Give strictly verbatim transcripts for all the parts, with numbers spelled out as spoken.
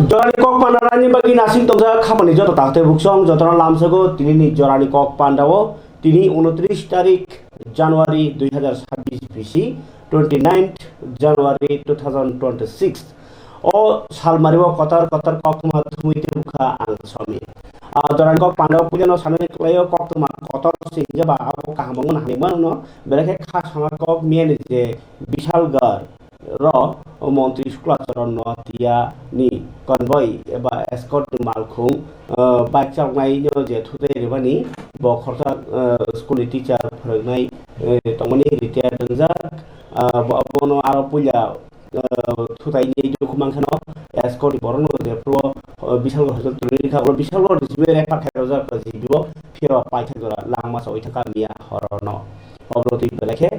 Jorani kok panda rani bagwi nasing tongjak khamani joto takte buksong jotono lamsago tinini jorani kok pandao tini unotris tarik January dui hazar sabbish B C, twenty ninth January two thousand twenty six. O salmario kotor kotor koktwma thumwi tei bwkha ang somi. Ah, jorani kok panda puilano sanani kwlaio koktwma kotor se hingke ba abo kaham wngmano hamya mano. Belai khe kha sama kok miyani je Bishalgarh ro montri Sukla Charan Noatia ni convoy eba escort ni malkhung, ah, bike chaloknai no je thutai rimani bo khoroksa, ah, school ni teacher phwrwngnai, eh, tongmani retired wngjak. Ah, bo-, bono aro puila ah, thutai ni dukhu mankhano escort ni borok no je pro, ah, Bishalgarh hospital tuli rikha, ulo Bishalgarh ni simi refer khai rojak G B o phiro paithak jora langma sawi thangkha miya horono. Obo twi belai khe,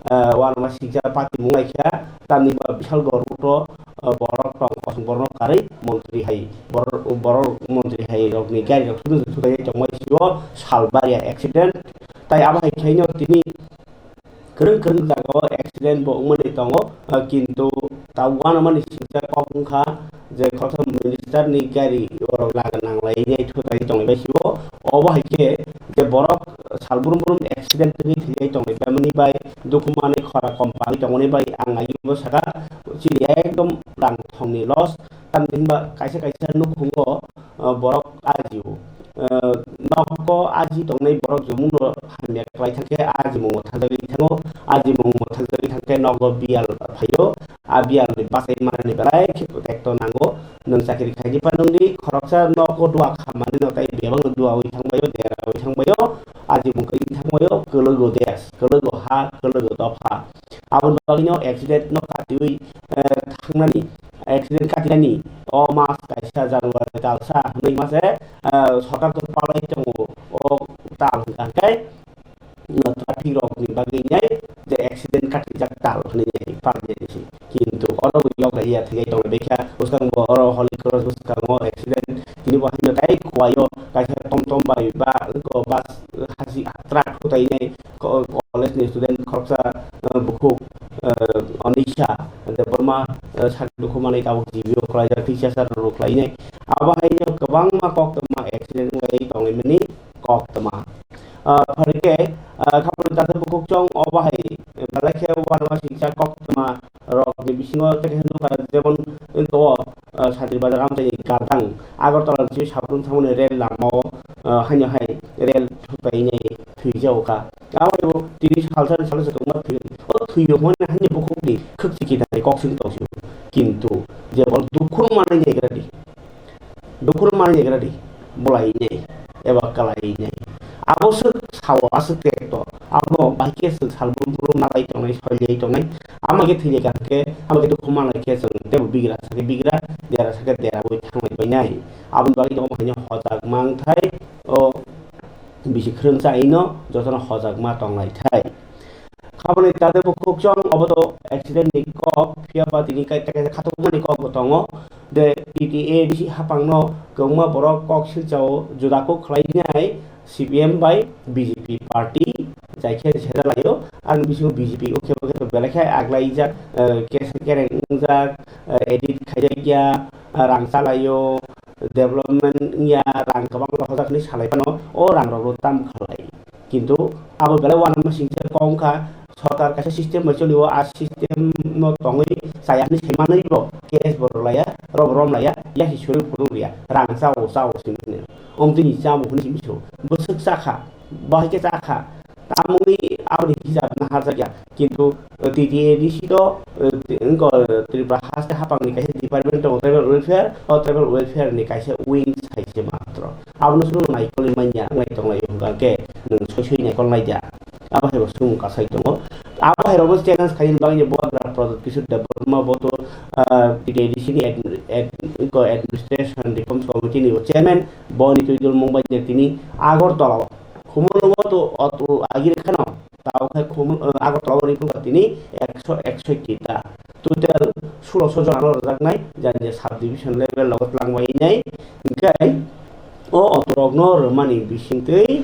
ah, uanama sikjak pati mung lai kha, tamni ba Bishalgarh road o, ah, borok tong kosong borok no karwi montri hai borok, borok montri hai rok ni gari rok thutai tongmani sio salbaria accident. Tai abo hai khaino tini kwrwng kwrwng jagao accident bo wngmani tongo, ah, kintu ta uanamani singcha kok wngkha je khoroksa minister ni gari borok laga nang lai nai thutai tongwi bai sio. Obo hai khe je borok sal brum brum accident wngwi thwi tongwi bai mani bai dukhu manwi khora kom pagwi tongmani bai ang ayo saka chini ekdom rang thongni loss. Tamni hinba kaisa kaisa nukhungo, ah, borok ajio. Ah, nogo aji tongnai borok jumungno hamya khlai thangkhe ajimungo thangjagwi thango, ajimungo thangjagwi thangkhe nogo biyal phaio. A biyalni bachai manani belai khe tekto nango. Nwng chakri khaidi pha nwngdi khoroksa nogo dua khamanino tei bebakno duawi thangbaio, derawi thangbaio, ajimung khaidi thangbaio, kwlwgo desh, kwlwgo ha, kwlwgo dopha. Aboni bagwino accident no katiwi, eh, thangnani, accident katinani o mas kaisa January talsa hwnwi mase, eh, sorkar to palai tongo o tal hwnkha hwnkhe, no, traffic rok ni bagwi nai je accident katijak tal hwnwi nai paljak si. Kintu oro bo yok ya thwiwi tong bikha bwskango oro Holy Cross bwskango accident tini bo haino tai kuaio kaisa tom tom bai ba ko bus hasi truck hutai nai ko-, college ni student khoroksa, eh, bukhuk, eh, Anisha Debbarma, eh, sak dukhu manwi tabuk G B o kwlaijak, teacher rok kwlainai. Abo haino kwbangma koktwma accident wngwi tonglaimani koktwma. Ah, phai khe, ah, khamani tata bukhuk chwng obo hai belai khe uanama singcha koktwma rok ni bisingo tei khe nukha, jemon wngkha o, ah, Sadri Bazar amchaini gadang Agartala ni simi Sabrum thangmani rel lama o, ah, haino hai rel thupainai thwijao kha. Abo tini salsa ni salsa tongma thwi, o thwi rok mani haino bukhuk ni khwk chiki nai kok sing tong sio. Kintu je borok dukhu manai nai gra di. Dukhu manai nai gra di. Bolai nai eba kalai nai. Abo se sao aswk tekto. Abo bahai khe se sal brum brum nalai tongnai, soilai tongnai. Ama khe thwi kha khe, ama khe dukhu manai khe chwng tebo bigra sa khe bigra, dera sa khe dera bai thanglai bai nai. Aboni bagwi tongo haino hojak mangthai o bisi khwrwngsa ino jotono hojak ma tonglai thai. Khaboni tade bo khukchong obo to accident ni kok, phiya ba tini kai, kai, khatukmani kok bo tongo. De T T A D C hapang no kwbangma borok kok silchao juda kok khlai nai C P M bai B J P party jai khe sejak laio. Ang bisingo B J P o khe bo khe belai khe aglai jak, eh, kes kereng wngjak, eh, edit khaijak ya, eh, rang chalaio, development wngya, rang kwbang rohorjak hinwi salai phano o rang rok bo tam khlai. Kintu abo belai uanama singcha kok wngkha, sorkar kaisa system bai cholio, a system no tongwi chaya hinwi sai manwi bo case bo rwlaiya, rob rom laiya, yasi suri phuru riya, rang chao chao simi hwnwi. Omtwini chamo hwnwi simi so, bwswk chakha, bahai khe chakha, tamoni aboni hijab naharjakya, kintu, eh, T T A D C to, eh, wngkha, eh, Tripura haste hapangni kaisa department tongo tribal welfare, o tribal welfare ni kaisa wing sai se matro. Abono chwng naikolwi manya wngnai tonglaio hwnkha khe nwng soi soi naikol naida. Abo hai bo chwng kasai tongo. Abo hai rokno challenge khaini bagwi Bubagra Pradyot Kishore Debbarma bo to, ah, T T A D C ni ad-, ad-, ko administration reforms committee ni bo chairman, boni twi dul mung bai tini Agartala o Khumulwngo to auto agi rwkhano, tao khe Khumul-, eh, Agartala o rikha tini ekso eksotti ta. Total sulosho jona no rwjaknai, jani je sub division level o twlang bai nai. Hinkhe o auto rokno rwmani bisingtwi,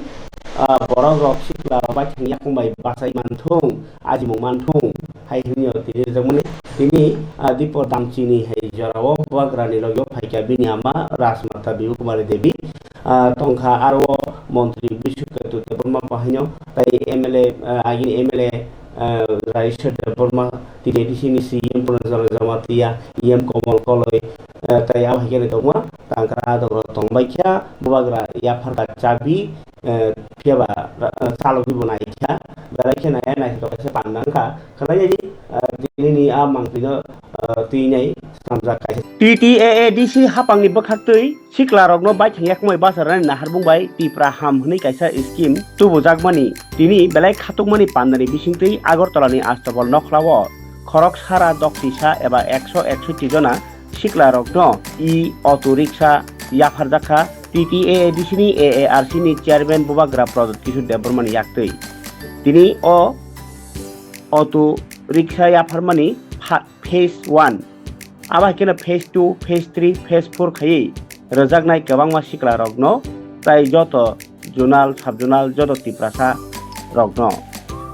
ah, borok rok sikla rok bai thang yakung bai bachai manthung, ajimung manthung, hai hwnwi tini rwjakmani. Tini, ah, Dipor Damchini hai jorao Bubagrani logio phaikha bini ama Rajmata Bibu Kumari Devi, ah, tongkha aro montri Bishu Ketu Debbarma bahaino, tai M L A, ah, agini M L A, ah, Rajesh Debbarma, tini A D C ni C E M Purna Chandra Jamatia, E M Komal Koloi, ah, tai abo hai khe tongma tangkra adongrok tongbaikha, Bubagra yapharkha chabi, eh, phiya ba, eh, chalogwi bo naikha, belai khe naiya naithotok kaisa panda wngkha. Khwlainani, eh, tinini a mangpili no, eh, twinai swnamjak kaisa. T T A A D C hapangni bwkhaktwi siklarokno baithang yakmai bacharnani naharbung bai Tipra Ham hwnwi kaisa scheme tubujakmani tini belai khatukmani pandani bisingtwi Agartala ni Astabol Nokhlao khorok sara doktisa eba ekso eksoti jona siklarokno e-auto rickshaw yapharjakha T T A A D C ni A A R C ni chairman Bubagra Pradyot Kishore Debbarmani yaktwi. Tini o auto rickshaw yapharmani pha-, phase one, abo hai kheno phase two, phase three, phase four khaiwi rwjaknai kwbangma siklarokno tai joto zonal, sub-zonal joto Tiprasa rokno.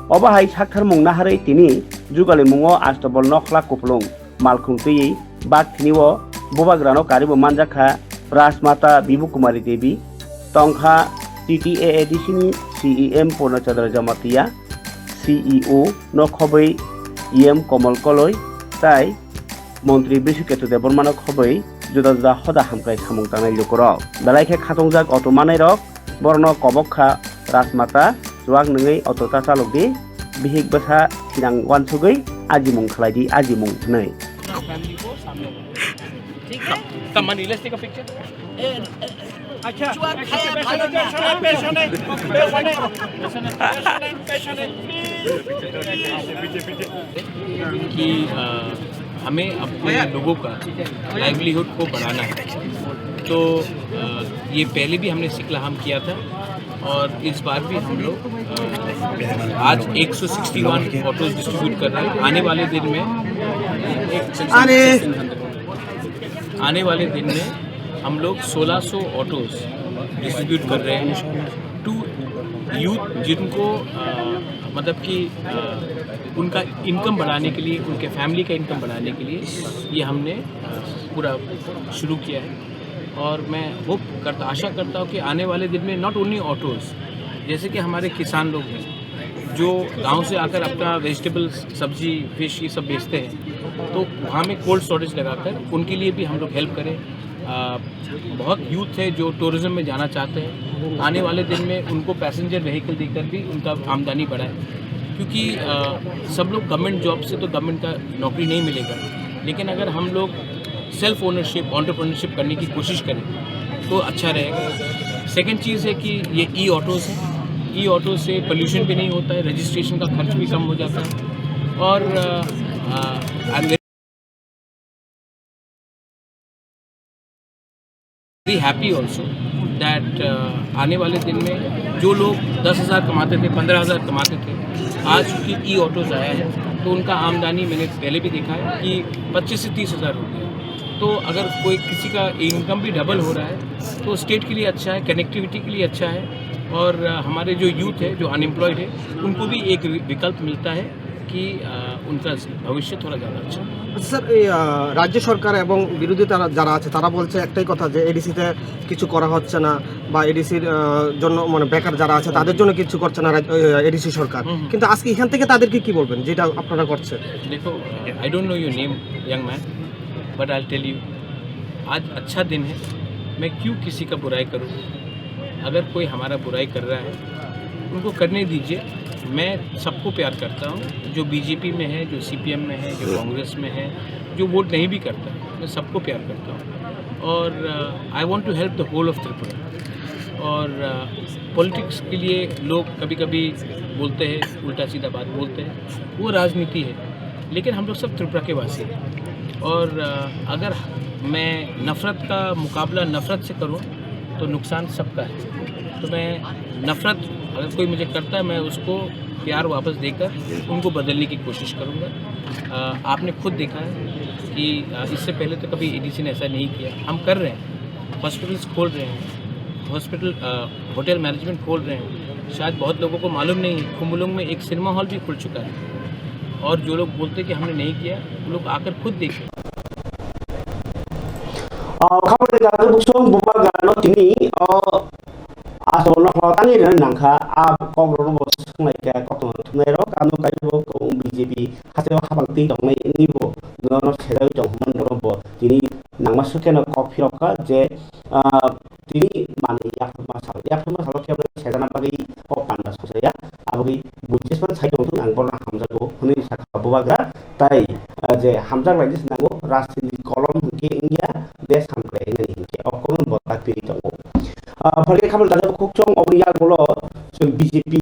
Obo hai saktharmung naharwi tini jugalimungo Astabol Nokhla Kupulung malkhung twiwi bak thini o Bubagrano karibo manjakha Rajmata Bibu Kumari Devi, tongkha T T A A D C ni C E M Purna Chandra Jamatia, C E O no khobwi E M Komal Koloi tai Montri Bishu Ketu Debbarmano khobwi juda juda hoda hamkrai samung tangnai lukurok. Belai khe khatungjak auto manairok borokno kobok kha Rajmata, chuak nungwi auto ta chalokdi, bihik bwsa thinang uansugwi ajimung khlaidi, ajimung hwnwi. ठीक है। Come, Mani, let's take a picture. अच्छा, पेशेंट है, पेशेंट है, पेशेंट है, पेशेंट है, please, please. कि, अ, हमें अपने लोगों का लाइवलीहुड को बढ़ाना है। तो, अ, ये पहले भी हमने सिकला हम किया था और इस बार भी हम लोग, अ, आज एक सौ इकसठ ऑटोज डिस्ट्रीब्यूट कर रहे हैं। आने वाले दिन में अरे! आने वाले दिन में हम लोग सोलह सौ ऑटोज डिस्ट्रीब्यूट कर रहे हैं टू यूथ, जिनको, अ, मतलब कि, अ, उनका इनकम बढ़ाने के लिए, उनके फैमिली का इनकम बढ़ाने के लिए ये हमने, अ, पूरा शुरू किया है। और मैं होप करता, आशा करता हूँ कि आने वाले दिन में नॉट ओनली ऑटोज, जैसे कि हमारे किसान लोग हैं जो गांव से आकर अपना वेजिटेबल्स, सब्जी, फिश, ये सब बेचते हैं, तो वहाँ में कोल्ड स्टोरेज लगाकर उनके लिए भी हम लोग हेल्प करें। अ, बहुत यूथ है जो टूरिज्म में जाना चाहते हैं, आने वाले दिन में उनको पैसेंजर व्हीकल देकर भी उनका आमदनी बढ़ाए, क्योंकि, अ, सब लोग गवर्नमेंट जॉब से तो गवर्नमेंट का नौकरी नहीं मिलेगा, लेकिन अगर हम लोग सेल्फ ओनरशिप, एंटरप्रेन्योरशिप करने की कोशिश करें तो अच्छा रहेगा। सेकंड चीज़ है कि ये ई ऑटोज़ है, ई ऑटो से पोल्यूशन भी नहीं होता है, रजिस्ट्रेशन का खर्च भी कम हो जाता है। और, uh, uh, I am very happy also that, uh, आने वाले दिन में जो लोग दस हज़ार कमाते थे, पन्द्रह हज़ार कमाते थे, आज चूँकि ई ऑटोज़ आया है तो उनका आमदनी, मैंने पहले भी देखा है कि पच्चीस से तीस हज़ार हो गया। तो अगर कोई किसी का इनकम भी डबल हो रहा है तो स्टेट के लिए अच्छा है, कनेक्टिविटी के लिए अच्छा है, और, अ, हमारे जो यूथ है, जो अनएम्प्लॉयड है, उनको भी एक वि-, विकल्प मिलता है। কি, আহ, উনকা ভবিষ্যৎ থোড়া জ্যাদা আচ্ছা। আচ্ছা স্যার, এই, আহ, রাজ্য সরকার এবং বিরোধী তারা যারা আছে, তারা বলছে একটাই কথা যে এডিসিতে কিছু করা হচ্ছে না বা এডিসির, আহ, জন্য, মানে, বেকার যারা আছে, তাদের জন্য কিছু করছে না রাজ-, আহ, এডিসি সরকার। হুম, হুম। কিন্তু আজকে এখান থেকে তাদেরকে কি বলবেন, যেটা আপনারা করছেন? देखो, I don't know your name, young man, but I'll tell you, आज अच्छा दिन है, मैं क्यों किसी का बुराई करूँ? अगर कोई हमारा बुराई कर रहा है, उनको करने दीजिए। मैं सबको प्यार करता हूँ, जो बीजेपी में है, जो सीपीएम में है, जो कांग्रेस में है, जो वोट नहीं भी करता, मैं सबको प्यार करता हूँ। और, uh, I want to help the whole of Tripura। और, uh, पॉलिटिक्स के लिए लोग कभी-कभी बोलते हैं, उल्टा सीधा बात बोलते हैं, वो राजनीति है। लेकिन हम लोग सब त्रिपुरा के वासी हैं। और, अ, अगर मैं नफ़रत का मुकाबला नफ़रत से करूं, तो नुकसान सबका है। तो मैं नफ़रत, अगर कोई मुझे करता है, मैं उसको प्यार वापस देकर उनको बदलने की कोशिश करूंगा। अ, आपने खुद देखा है कि, अ, इससे पहले तो कभी एडीसी ने ऐसा नहीं किया। हम कर रहे हैं, हॉस्पिटल्स खोल रहे हैं, हॉस्पिटल, अ, होटल मैनेजमेंट खोल रहे हैं। शायद बहुत लोगों को मालूम नहीं है, खुम्बुलुंग में एक सिनेमा हॉल भी खुल चुका है। और जो लोग बोलते हैं कि हमने नहीं किया, वो लोग आकर खुद देखें। O khabor ni gana buksong bubagra no tini o aswk no hotani rina nangkha, a kok rok bo swnglai kha, koktwma thumnai rok ano kaibo B J P haste o habang twi tongnai ni bo no sejagwi tong hwnmani rok bo tini nangma swkhe no kok phirok kha je, ah, tini manwi yapharma sal, yapharma salo khe sejana bagwi kok panda sojaya, aboni bujesman sai tong thung ang borno hamjago hwnwi sakha bubagra. Tai, ah, je hamjak laini se nango, rajniti kolom hwnkhe wngya, desh hamkrai hinani hwnkhe o kolom bo ta piri tongo. Ah, phalke khabal dada bukhuk chong oboni yagulo chwng B J P,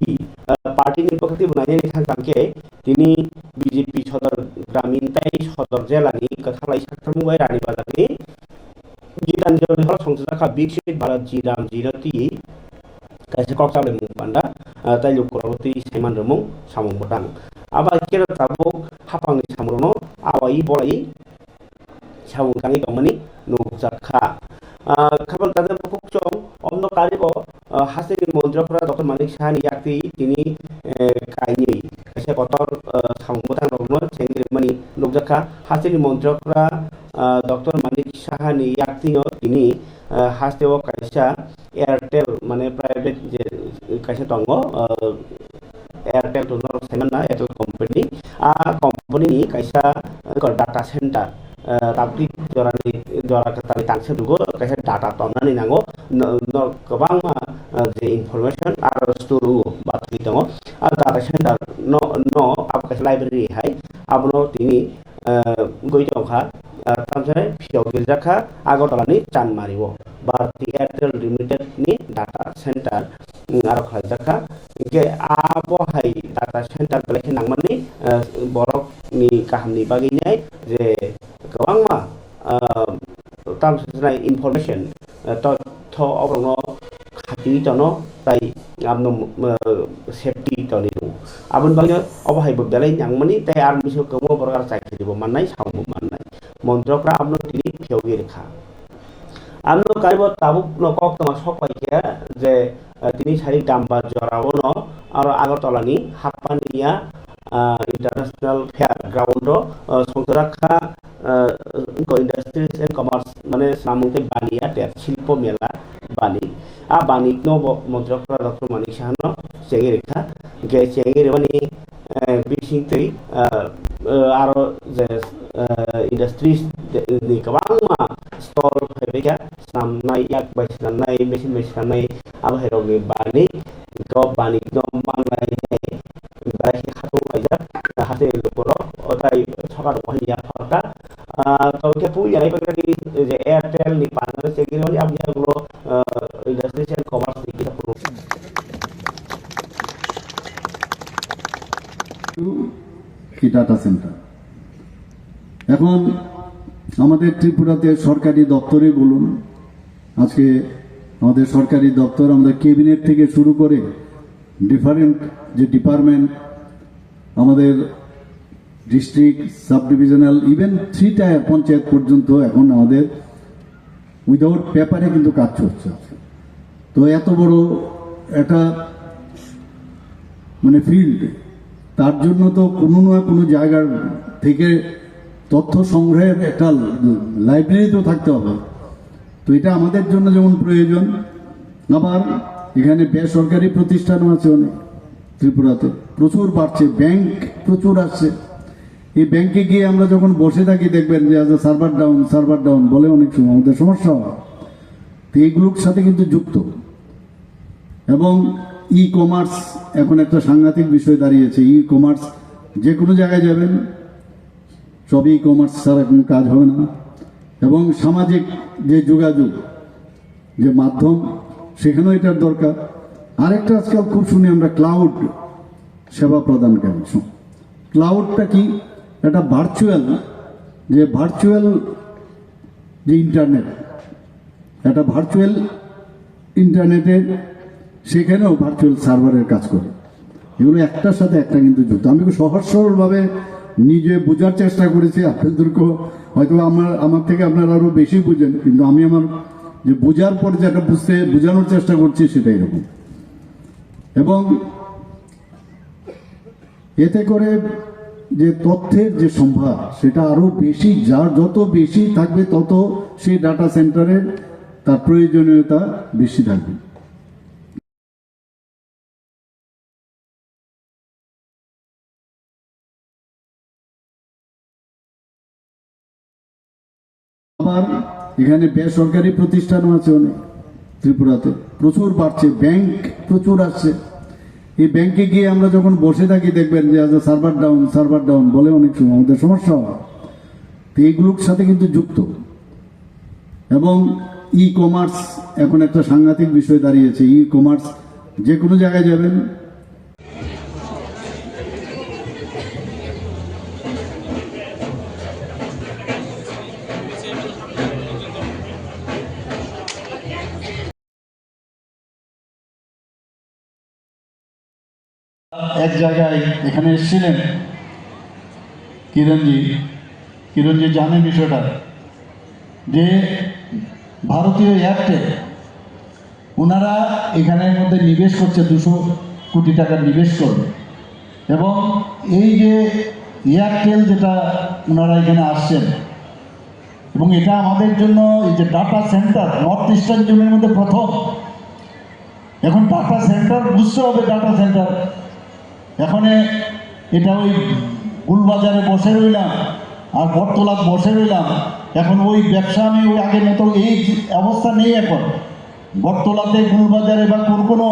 ah, party ni bwkhak twi bo nainani thang thang khe tini B J P Sodor Gramin tai Sodor Jela ni kwthalai saktham bai Rani Bazar ni Gitanjali horo songchajak kha Viksit Bharat G Ram G no twi kaisa kok chalai mung panda, ah, tai lukurok twi saiman rwmung samung bwtang. Abo hai khe tabuk haphangni samung rokno awai bolai samung tangwi tongmani nukjak kha. Ah, khabal dada bukhuk chong omno karibo, ah, hasteni montri okra Doctor Manik Saha ni yak twi tini, eh, kainwi kaisa kotor, ah, samung bwtang rokno chengwi rwmani nukjak kha. Hasteni montri okra, ah, Doctor Manik Saha ni yak twi no tini, ah, haste o kaisa Airtel, mane private je kaisa tongo, ah, Airtel to norok saiman na Airtel company. A company ni kaisa, ah, data center, ah, tabuk jora ni, jora kwtal ni tangsa dugo kaisa data tonnani nango, no, no, kwbangma, ah, je information aro store o batwi tongo. A data center no, no abo kaisa library hai, abono tini, ah, goi tong kha, ah, tamsai phiyok rijak kha Agartala ni Chanmari o Bharti Airtel Limited ni data center, mm, aro khlaijak kha. Hinkhe abo hai data center belai khe nangmani, ah, borok ni kaham ni bagwi nai je kwbangma, ah, tamsai information, ah, to tho oborokno khatiui tono, tai abono, eh, safety toni rwo. Aboni bagwi obo hai bo belai nangmani, tai aroni bisingo kwbangma borok aro chakri bo mannai, samung bo mannai. Montri okra abono tini phiyogwi rwkha. Abono kaibo tabukno koktwma sok pai khe je, eh, tini sari Damba jorao no aro Agartala ni Happania, ah, International Fair Ground o, ah, songchajak kha, ah, Industries and Commerce, mane, swnamung tei bani ya ter silpo mela bani. A bani no bo montri okra Doctor Manik Saha no chengwi rwkha. Hinkhe chengwi rwmani, eh, bising twi, ah, eh, aro je, eh, industries ni kwbangma stall phaibaikha, swnamnai, yak bai swnamnai, machine bai swnamnai, abo hai rokni bani kok bani no manlai belai khe khatung laijak, haste lukurok, o tai sokar rok hai yapharkha. Ah, tobokhe puila ni bagwi je Airtel ni panda chengwi rwmani aboni yagulo, ah, Industries and Commerce ni kisa phuru. কি data centre. এখন আমাদের ত্রিপুরাতে সরকারি দপ্তরে বলুন, আজকে আমাদের সরকারি দপ্তর, আমাদের ক্যাবিনেট থেকে শুরু করে ডিফারেন্ট যে ডিপার্টমেন্ট, আমাদের district, sub divisional, even three tyre panchayat পর্যন্ত এখন আমাদের উইদাউট পেপারে কিন্তু কাজ চলছে। তো এত বড় একটা, মানে, ফিল্ড, তার জন্য তো কোনো না কোনো জায়গার থেকে তথ্য সংগ্রহের একটা লাইব্রেরি তো থাকতে হবে। তো এটা আমাদের জন্য যেমন প্রয়োজন, আবার এখানে বেসরকারি প্রতিষ্ঠানও আছে অনেক ত্রিপুরাতে, প্রচুর বাড়ছে, ব্যাংক প্রচুর আসছে। এই ব্যাংকে গিয়ে আমরা যখন বসে থাকি, দেখবেন যে আচ্ছা, সার্ভার ডাউন, সার্ভার ডাউন বলে অনেক সময়, আমাদের সমস্যা হয়। তো এইগুলোর সাথে কিন্তু যুক্ত। এবং ই কমার্স এখন একটা সাংঘাতিক বিষয় দাঁড়িয়েছে। ই কমার্স যে কোনো জায়গায় যাবেন, সব ই কমার্স ছাড়া কোনো কাজ হবে না। এবং সামাজিক যে যোগাযোগ, যে মাধ্যম, সেখানেও এটার দরকার। আরেকটা আজকাল খুব শুনি আমরা ক্লাউড সেবা প্রদানকারী। ক্লাউডটা কি? একটা ভার্চুয়াল, যে ভার্চুয়াল যে ইন্টারনেট, একটা ভার্চুয়াল ইন্টারনেটে, সেখানেও ভার্চুয়াল সার্ভারের কাজ করে। এগুলো একটার সাথে একটা কিন্তু যুক্ত। আমি খুব সহজ সরলভাবে নিজে বোঝার চেষ্টা করেছি। আপনাদেরকেও হয়তো আমার, আমার থেকে আপনারা আরো বেশি বুঝেন, কিন্তু আমি আমার যে বোঝার পর যেটা বুঝতে, বোঝানোর চেষ্টা করছি, সেটা এরকম। এবং এতে করে যে তথ্যের যে সম্ভার, সেটা আরো বেশি, যার যত বেশি থাকবে, তত সেই ডেটা সেন্টারের তার প্রয়োজনীয়তা বেশি থাকবে। আবার এখানে বেসরকারি প্রতিষ্ঠানও আছে অনেক, ত্রিপুরাতে প্রচুর বাড়ছে, ব্যাংক প্রচুর আসছে। এই ব্যাংকে গিয়ে আমরা যখন বসে থাকি, দেখবেন যে আচ্ছা, সার্ভার ডাউন, সার্ভার ডাউন বলে অনেক সময় আমাদের সমস্যা হয়। তো এইগুলোর সাথে কিন্তু যুক্ত। এবং ই কমার্স এখন একটা সাংঘাতিক বিষয় দাঁড়িয়েছে। ই কমার্স, যে কোনো জায়গায় যাবেন, এক জায়গায় এখানে এসেছিলেন কিরণজি। কিরণজি জানে বিষয়টা, যে ভারতীয় এয়ারটেল ওনারা এখানের মধ্যে নিবেশ করছে, দুশো কোটি টাকা নিবেশ করবে। এবং এই যে এয়ারটেল, যেটা ওনারা এখানে আসছেন, এবং এটা আমাদের জন্য, এই যে ডেটা সেন্টার নর্থ ইস্টার্ন জোনের মধ্যে প্রথম। এখন ডেটা সেন্টার বুঝতে হবে, ডেটা সেন্টার। এখন এ-, এটা ওই গুলবাজারে বসে রইলাম আর বটতলাত বসে রইলাম। এখন ওই ব্যবসা আমি ওই আগের মতো, এই অবস্থা নেই এখন। বটতলাতে, গুলবাজারে বা কোন কোনো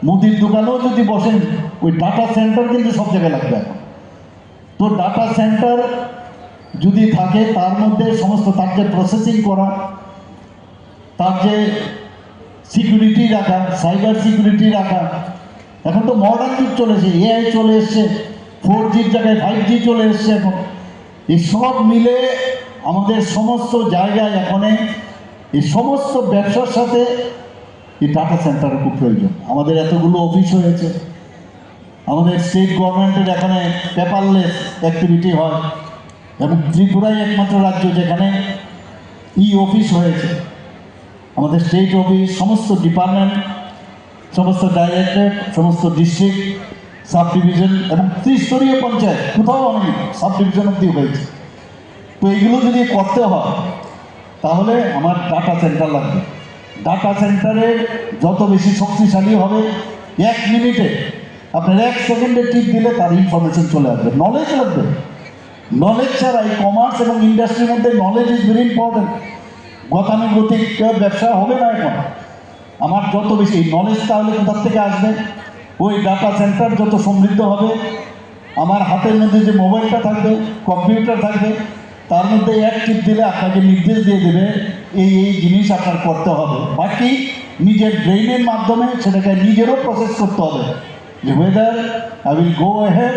মুদির দোকানেও যদি বসেন, ওই ডেটা সেন্টার কিন্তু সব জায়গায় লাগবে এখন। তো ডেটা সেন্টার যদি থাকে, তার মধ্যে সমস্ত তার যে প্রসেসিং করা, তার যে সিকিউরিটি রাখা, সাইবার সিকিউরিটি রাখা, এখন তো মডার্ন যুগ চলেছে, এআই চলে এসছে, ফোর জির জায়গায় ফাইভ জি চলে এসছে এখন। এই সব মিলে আমাদের সমস্ত জায়গায় এখন এই সমস্ত ব্যবসার সাথে এই ডেটা সেন্টারের খুব প্রয়োজন। আমাদের এতগুলো অফিস হয়েছে, আমাদের স্টেট গভর্নমেন্টের এখানে পেপারলেস অ্যাক্টিভিটি হয়, এবং ত্রিপুরাই একমাত্র রাজ্য যেখানে ই অফিস হয়েছে। আমাদের স্টেট অফিস, সমস্ত ডিপার্টমেন্ট, সমস্ত ডাইরেক্টরেট, সমস্ত ডিস্ট্রিক্ট, সাব ডিভিশন এবং ত্রিস্তরীয় পঞ্চায়েত, কোথাও আমি সাব ডিভিশন অব্দি হয়েছে। তো এইগুলো যদি করতে হয়, তাহলে আমার ডেটা সেন্টার লাগবে। ডেটা সেন্টারে যত বেশি শক্তিশালী হবে, এক মিনিটে, আপনার এক সেকেন্ডে টিপ দিলে তার ইনফরমেশন চলে আসবে। নলেজ লাগবে। নলেজ ছাড়া এই কমার্স এবং ইন্ডাস্ট্রির মধ্যে নলেজ ইজ ভেরি ইম্পর্টেন্ট। গতানুগতিক ব্যবসা হবে না এখন। আমার যত বেশি নলেজ, তাহলে কোথার থেকে আসবে? ওই ডেটা সেন্টার যত সমৃদ্ধ হবে, আমার হাতের মধ্যে যে মোবাইলটা থাকবে, কম্পিউটার থাকবে, তার মধ্যে এক টিপ দিলে আপনাকে নির্দেশ দিয়ে দেবে, এই এই জিনিস আপনার করতে হবে। বাকি নিজের ব্রেইনের মাধ্যমে সেটাকে নিজেরও প্রসেস করতে হবে, যে whether I will go ahead.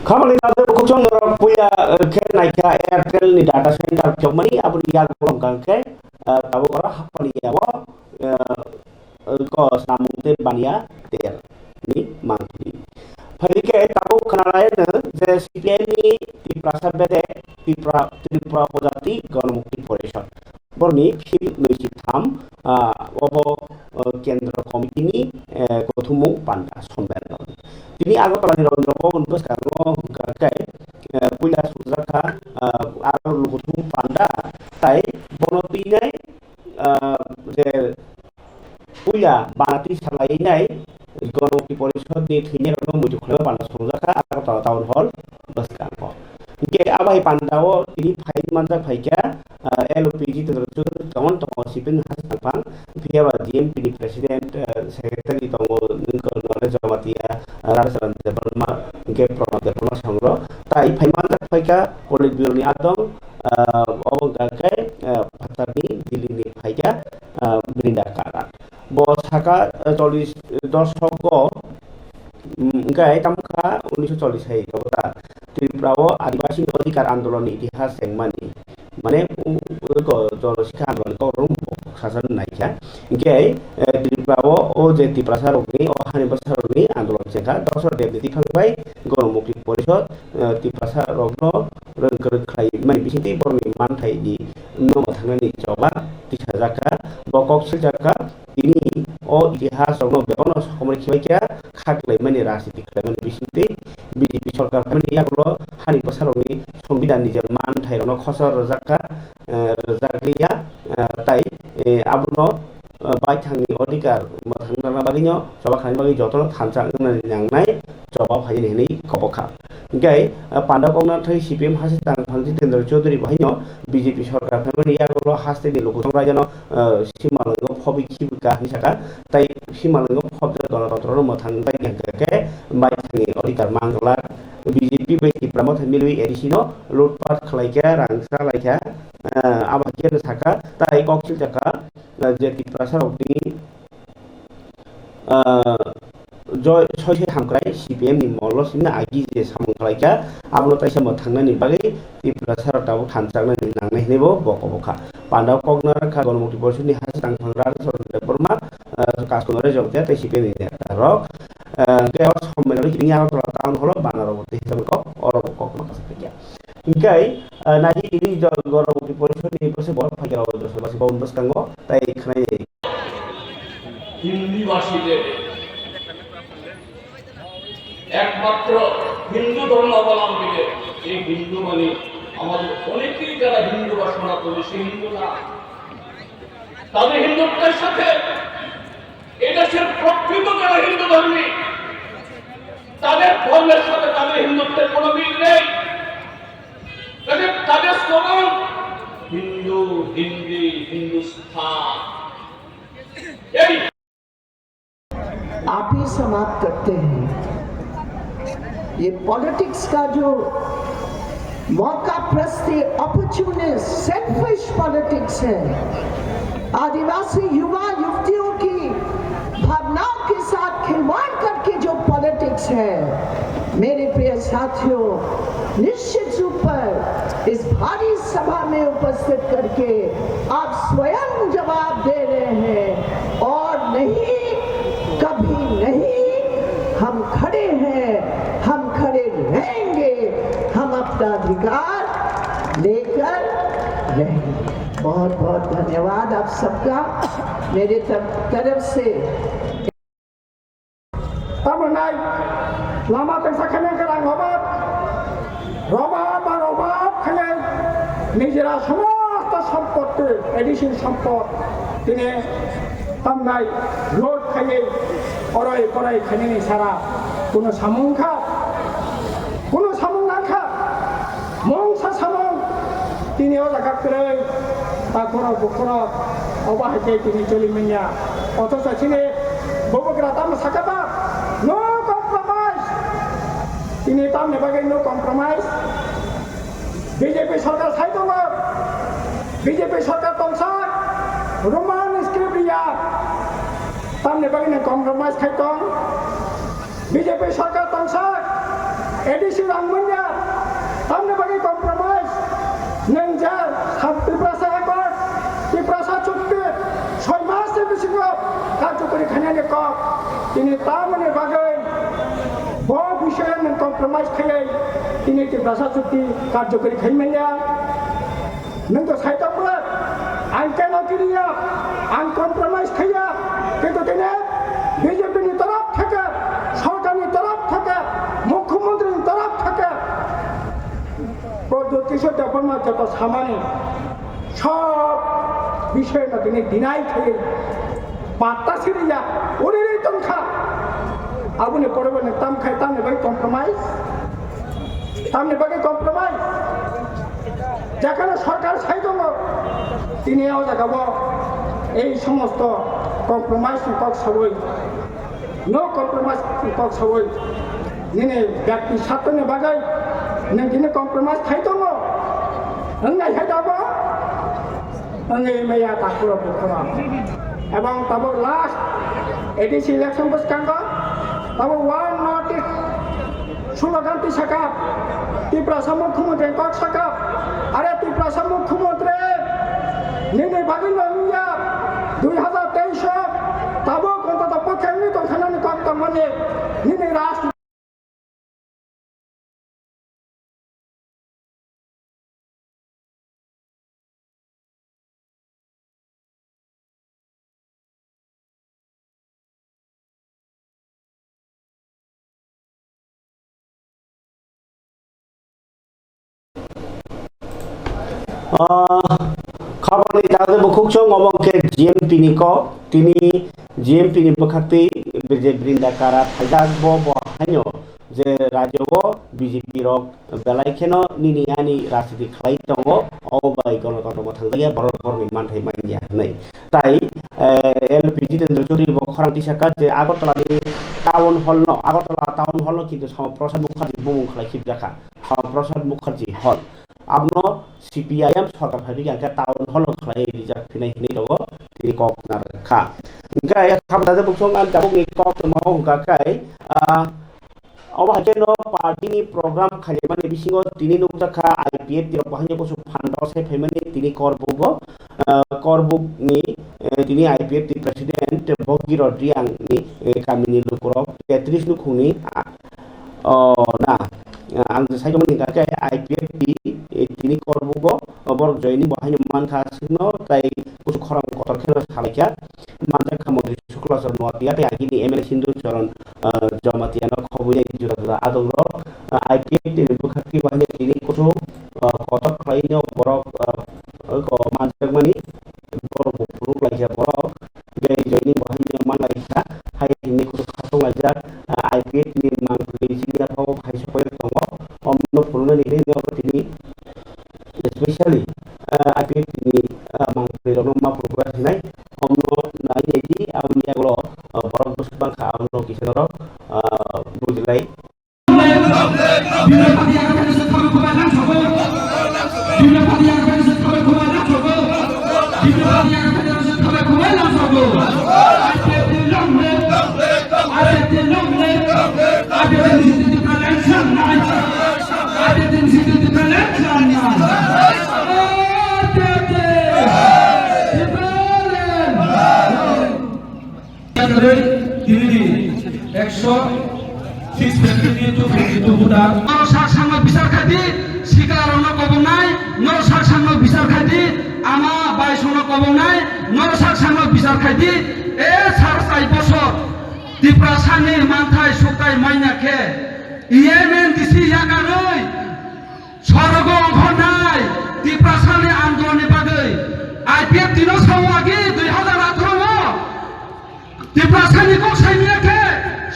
Khamani dada kuchung norok puya, eh, khe naikha Airtel ni data center chokmani, aboni yak bolong khe, eh, tabuk oro hapmani yago, eh, ko samung tei baniya ter ni mangpili. Phaikhe tabuk khwnalaino je C P I ni Tiprasa bedek Tripura, Tripura Ujati Ganamukti Porishad. Borni field nwi si tham, ah, obo, ah, Kendra Committee ni, eh, kothomung panda sommelon. Tini Agartala ni Rabindra Bhaban bwskango hwnkha khe, eh, puila sumjak kha, ah, aro lukuthum panda tai bono twinai, ah, je puila banatwi salainai Ganamukti Porishad ni thwinairokno muitu khwlaima panda sumjak kha Agartala Town Hall bwskango. Hwnkhe abo hai pandao tini phai manjak phaikha, ah, L O P G Tendra Chudhury tongmani tongo sipin hastang phang, phiya ba G M P ni president, ah, secretary tongo, nwng khe Nolesh Jamatia, ah, Radhacharan Debbarma, hwnkhe Pranab Debbarma songro. Tai phai manjak phaikha Politburo ni adong, ah, obo hwnkha khe, ah, phatarni Delhi ni phaikha, ah, Brinda Karat. Bo saka, eh, chollish, eh, doshok o, mm, hwnkhe tamo kha unisho chollish hai khe bo ta Tripura o Adibasi ni Adhikar Andolon ni itihas chengmani. Mane, u-, u-, ko jono sikha andolon ni kok rwng bo sasa naikha. Hwnkhe, eh, Tripura o, o je Tiprasa rokni, o hani bwsa rokni andolon chengkha, Dosra Deb ni tiphang bai Ganamukti Porishad, eh, Tiprasa rokno rwng kwrwng khlai mani bisingtwi borokni manthai ni nokno thangnani choba tisajak kha. Bo kok siljak kha. Tini o itihas rokno bebakno sokomori khibai kha, kha kwlaimani rajniti khlaimani bisingtwi B J P sorkar phaimani yagulo hani bwsarokni songbidanni je manthairokno khosor rwjak kha, eh, rwjak liya, eh, tai, eh, abono, eh, baithangni odhikar mwthangna bagwino choba khlaina bagwi jotono thansa wngnani nangnai choba phaini hwnwi kobok kha. Hinkhe, eh, panda koknathai C P M haste tangphang Jitendra Chaudhary bahaino B J P sorkar phaimani yagulo hasteni lukusong raijano, eh, simalwngo phobi khibika hinwi sakha. Tai simalwngo phobjak Ganatantrano mwthang bai hwnkhe baithangni odhikar manglak. B J P bai Tipra Motha milwi A D C no lutpat khlaikha, rang salaikha, eh, abo hakhe sakha, tai koksil sakha, eh, je Tiprasa rokni, eh, joi soi soi hamkrai C P M ni molo simi agi je samung khlaikha, abono taisa mwthangnani bagwi Tiprasa rok tabuk thansa wngnani nangnai hinwi bo bo kobok kha. Panda kokna rwkha Ganamukti Porishod ni haste tangphang Rajeshwar Debbarma, eh, Kastonare Jomtia tei C P M ni neta rok, eh, tei o sommelon ni Agartala town hall o bana rok tei hitabwi kok oro bo kokma kasa phaikha. Hinkhe, eh, naidi tini jo-, Ganamukti Porishod ni bwswk borok phaikha rok Dosra basi bo bwskango tei khwnai. হিন্দিভাষীদের একমাত্র হিন্দু ধর্মাবলম্বীদের এই হিন্দু মানে আমাদের অনেকেই যারা হিন্দু বা সনাতনী সে হিন্দু না, তাদের হিন্দুত্বের সাথে এদেশের প্রকৃত যারা হিন্দু ধর্মী তাদের ধর্মের সাথে তাদের হিন্দুত্বের কোনো মিল নেই। তাদের তাদের স্লোগান হিন্দু, হিন্দি, হিন্দুস্তান। এই आप ही समाप्त करते हैं। ये पॉलिटिक्स का जो मौका प्रस्ती, अपॉर्चुनिस्ट, सेल्फिश पॉलिटिक्स है। आदिवासी युवा युवतियों की भावनाओं के साथ खिलवाड़ करके जो पॉलिटिक्स है, मेरे प्रिय साथियों, निश्चित रूप पर इस भारी सभा में उपस्थित करके आप स्वयं जवाब दे रहे हैं और नहीं, कभी नहीं, हम खड़े हैं, हम खड़े रहेंगे, हम अपना अधिकार लेकर रहेंगे। बहुत बहुत धन्यवाद आप सबका मेरे तर-, तरफ से। Tamo nai lama tengsa khainai khe rang obab, robab ba robab khainai nijera somosto sompotti, addition sompot tini tamnai load khaiwi orai porai khainani sara kuno samung kha, kuno samung nang kha. Mungsa samung tini o jaga kwrwi, takhorok bukhorok, obo hai khe tini choli manya. Othocho chini bubagra tamo sakha ba, no compromise. Tini tamni bagwi no compromise. B J P sorkar sai tongo, B J P sorkar tongsa, Roman script ya, tamni bagwi no compromise khai tong. B J P sorkar tongsa, A D C rang manya, tamni bagwi compromise. Nwng je Tiprasa Accord, Tiprasa Chukti, soi mas ni bisingo karjokori khainani kok. Tini tamoni bagwi bo bisoyo nwng compromise khaiwi tini Tiprasa Chukti karjokori khai manya. Nwng to sai tong bwle, ang keno kiriya, ang compromise khaiya, kintu tini B J P ni torop theke, sorkar ni torop theke, mukhyamantri ni torop theke, Pradyot Kishore Debbarma joto samani sob bishoy no tini deny khaiwi patta siriya, uri ri tongkha. Aboni pore bo nwng tam khai tamni bai compromise. Tamni bagwi compromise? Jekhano sorkar sai tongo, tini o jaga bo ei somosto compromise ni kok sawi, no compromise ni kok sawi, nini byakti swarthoni bagwi nwng tini compromise khai tongo, wngnai hai da bo? Wngwi maya takhurok bukhurok. Ebong tabuk last A D C election bwskango tabuk One North East slogan tisakha, Tiprasa Mukhyamantri kok sakha, are Tiprasa Mukhyamantri nini bagwi no wngya, dui hazar teis o tabuk ontoto pokhe wngwi tongkha nini kok tongmani, nini raj Ah, khabarni dagwi bukhuk chwng obo hwnkhe G M P ni kok, tini G M P ni bwkhaktwi je Brinda Kara phaijak, bo, bo haino je rajyo o B J P rok belai kheno nini ani rajniti khlai tongo, obo bai Ganatantro mwthangjakya, borok borokni manthai manya hwnwi. Tai, eh, L P Jitendra Chaudhary bo khorang tisaka je Agartala ni town hall no, Agartala town hall no kintu Sama Prasad Mukherjee bumung khlai khibjakha, Sama Prasad Mukherjee hall. Abono C P I M sorkar phaiwi hwnkhe town hall o khlaiwi rijak phinai hinwi tongo, tini kok narwkha. Hwnkhe khabda de buchung ani tabukni kok tongmao hwnkha khe, ah, obo hai kheno party ni program khaimani bisingo tini nukjakha I P F T rok bo haino kuchuk phan rok sai phaimani tini Korbugo, ah, Korbuk ni, eh, tini I P F T president Bogirot Riang ni, eh, kamini lukurok tetris nukhungni, ah, O na, ang je sai tongmani hwnkha khe I P F T, eh, tini Korbugo, o borok joining bo haino mankha aswkno, tai kuchuk khorang kotor khe salaikha. Manjakha Montri Shukla Charan Noatia tei agini M L A Sindhu Charan, eh, Jamatia no khobwi juda juda adong rok, eh, I P F T ni bwkhak twi bo haino tini kuchuk, eh, kotor khlai no borok, eh, o manjakmani borok bo phunuk lai kha borok, tei joining bo haino man lai kha, hai hinwi kuchuk khasong laijak, ah, I P F T ni mangpili sini yaphao hai sokoya tongo, omno phunuknani hinwi nogo tini specially, ah, I P F T ni, ah, mangpili rokno ma phunukna hinai, omno nai nai di, aboni yagulo, ah, borok bwswk bangkha, abono kisa norok, ah, bujilai. Yakarwi tinini ekso six fifty two fifty two voter. Norok sak sakno bichar khai di, sikla rokno kobongnai, norok sak sakno bichar khai di, ama bai songno kobongnai, norok sak sakno bichar khai di, e sar sai bosor Tiprasani manthai sukthai manya khe E M M D C yakarwi sorogo ongkhornai Tiprasani andolonni bagwi I P F T no sao agi dui hazar atharo o. Tiprasani kok saimanya khe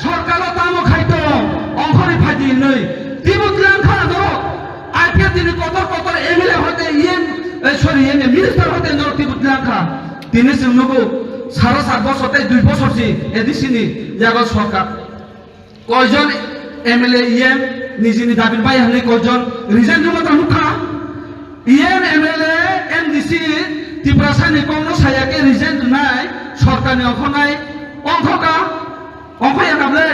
sorkaro tamo khai tong, ongkhorwi phai di hinwi. Tibuk tlang kha norok I P F T ni kotor kotor M L A hoite E M, eh, sorry, M L A minister hoite norok tibuk tlang kha. Tini chwng nugo sara sat bosor tei dui bosor si A D C ni yago sorkar. Koijon M L A E M nijini dabi bai hwnwi koijon resign rwma ta nukha? E M, M L A, M D C Tiprasani kokno saya khe resign rwnai sorkarni ongkhornai ongkhoka, ongkhoya kable?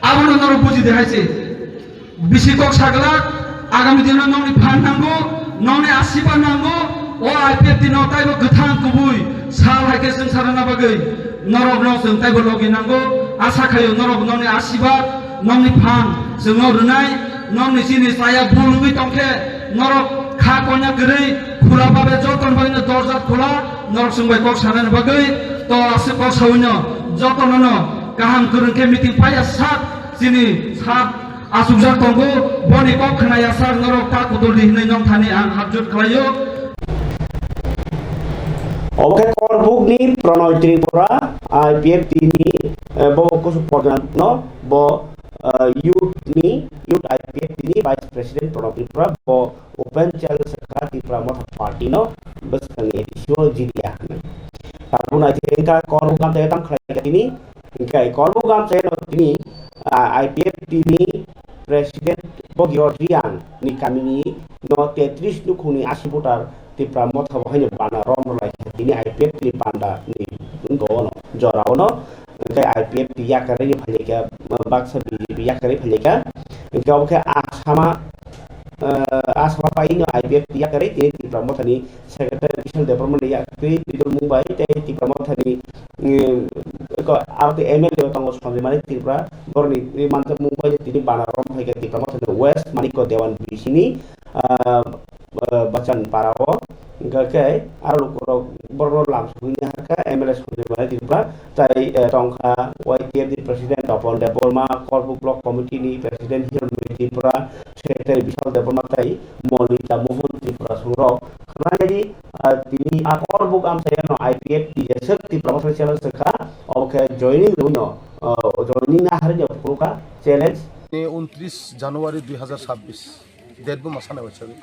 Abono norok buji de hai se. Bisi kok sagla, agami dino nongni phan nango, nongni asiba nango, o I P F T no taibo kwthang kubui sal hai khe chwng sarana bagwi norok no chwng taibo logi nango. Asa khaio norok nongni asiba, nongni phan chwngno rwnai, nongni chini chaya bul wngwi tongkhe norok kha koina kwrwi khula babe joton bagwino dorja khula, norok chwng bai kok sanani bagwi to aswk kok sawino jotono no kaham kwrwng khe meeting phaiya sak chini sak Achukjak tongo, boni kok khwnaya sak norok ta kuduldi hinwi nongthani ang habjut khlaio. Obo khe Korbukni Pronoy Tripura, I P F T ni, eh, bo kusu porjano bo, eh, youth ni, youth I P F T ni Vice President Pronoy Tripura bo open challenge kha Tipra Motha Party no bwskangni A D C o jiliya hinwi. Tabuk nai thengkha Korbuk amchai tam khlai kha tini. Hingkhe Korbuk amchaino tini, ah, I P F T ni President Bogirot Riang ni kamini no tetris nukhungni asi voter Tipra Motha bo haino bana rom rwlai kha tini I P F T ni panda ni wngkha ono, jora ono. Hingkhe I P F T yakarwi phailaikha, baksa B J P yakarwi phailaikha. Hingkhe obo khe Asama, ah, Asama paino I P F T yakarwi tini Tipra Motha ni Secretary Bishal Debbarma ni yaktwi bidulmung bai tei Tipra Mothani, mm, eko aro tei M L A o tongo Sanjay Malik Tripura, borokni manjakmung bai tini bana rom phaikha Tipra Mothani West Manikya Dewan B C ni, ah, ah, Bachan Para o. Hingkha khe aro lukurok borokno lam sogwini hakha M L A Sanjay Malik Tripura. Tai, eh, tongkha Y T F ni President Topon Debbarma, Korbuk Block Committee ni President Hiranmoy Tripura, Secretary Bishal Debbarma tai Molita Mohan Tripura song rok khwnai di, ah, tini a kor buk amchai no I P F T S Tripura Motha challenge kha, obo khe joining rwino, ah, joining na hari no phuru kha challenge. Ni untris January dui hazar sabbish, date bo masana waisagwi.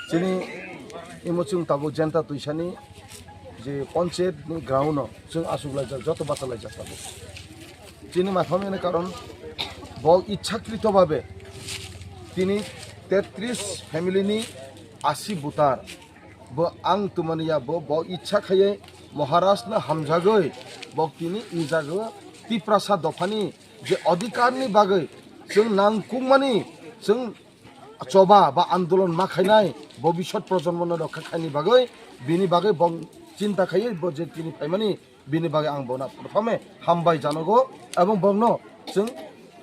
Chini imo chwng tabuk jenta twisani je panchayat ni ground no chwng asuk laijak, joto bacha laijak tabuk. Chini matham ene karon bo ichhakrito babe tini tetris family ni asi butar bo ang tumani ya bo, bo ichha khaye Maharaj na hamjagwi bo tini i jago Tiprasa dophani je adhikar ni bagwi chwng nangkukmani chwng choba ba andolon ma khainai bobisot projonmo no rokha khaini bagwi bini bagwi bong chinta khaiwi bo je tini phaimani bini bagwi ang bono prothome hambai janogo ebong bongno chwng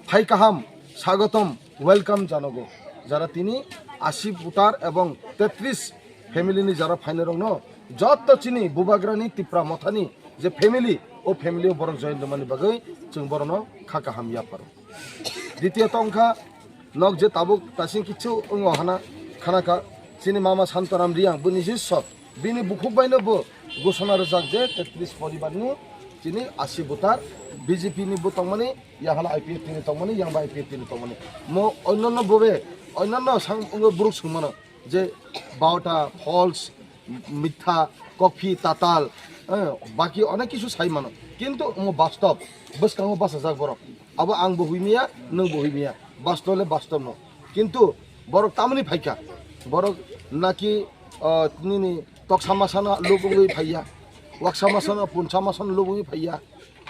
phai kaham, swagotom, welcome janogo. Jara tini asi voter ebong tetris family ni jara phainai rokno jotto chini bubagrani Tipra Mothani je family, o family o borok join rwmani bagwi chwng borokno kha kaham yaparo. Ditiyo tongkha nok je tabuk tasing kichu wngo hana khana kha chini mama Santaram Riyang bo nijiswa bini bukhuk baino bo gosona rwjak je tetris poribar ni chini asi butar B J P ni bo tongmani, yahana I P F T ni tongmani, yang ba I P F T ni tongmani. Mo onnanno bobe, onnanno sang wngo borok swngmano je baota, false, mitha, kokphi, tatal, eh, baki onek kisu sai mano. Kintu omo bastob, bwskango bachajak borok. Abo ang bo huimiya, nwng bo huimiya. Bastob le bastob no. Kintu borok tamoni phaikha. Borok naki, ah, nini toksa masano lubungwi phaiya. Waksa masano, punsa masano lubungwi phaiya.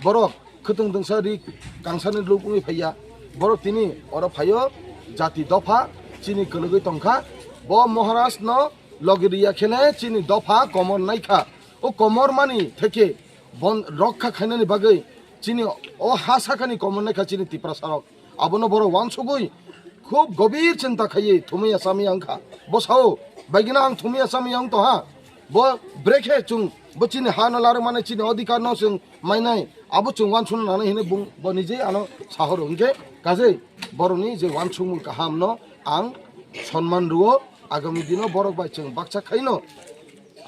Borok khwtwng dwngsa ri kangsani lubungwi phaiya. Borok tini oro phaio jati dopha chini kwlwgwi tongkha. Bo Maharaj no logi riya khene chini dopha komor naikha. O komor mani theke bon rokha khainani bagwi chini o ha sakani komor naikha chini Tiprasa rok. Abono borok wansugwi khub gobir chinta khaiwi thumwi achami wngkha. Bo sao, "Baigina ang thumwi achami wng tongha. Bo brekhe chwng bo chini ha no larwk mani, chini adhikar no chwng mainai. Abo chwng wansukna nanai," hinwi bung bo nijei ano sahoro. Hinkhe kajei borokni je wansukmung kaham no ang sonman rwo. Agami dino borok bai chwng baksa khaino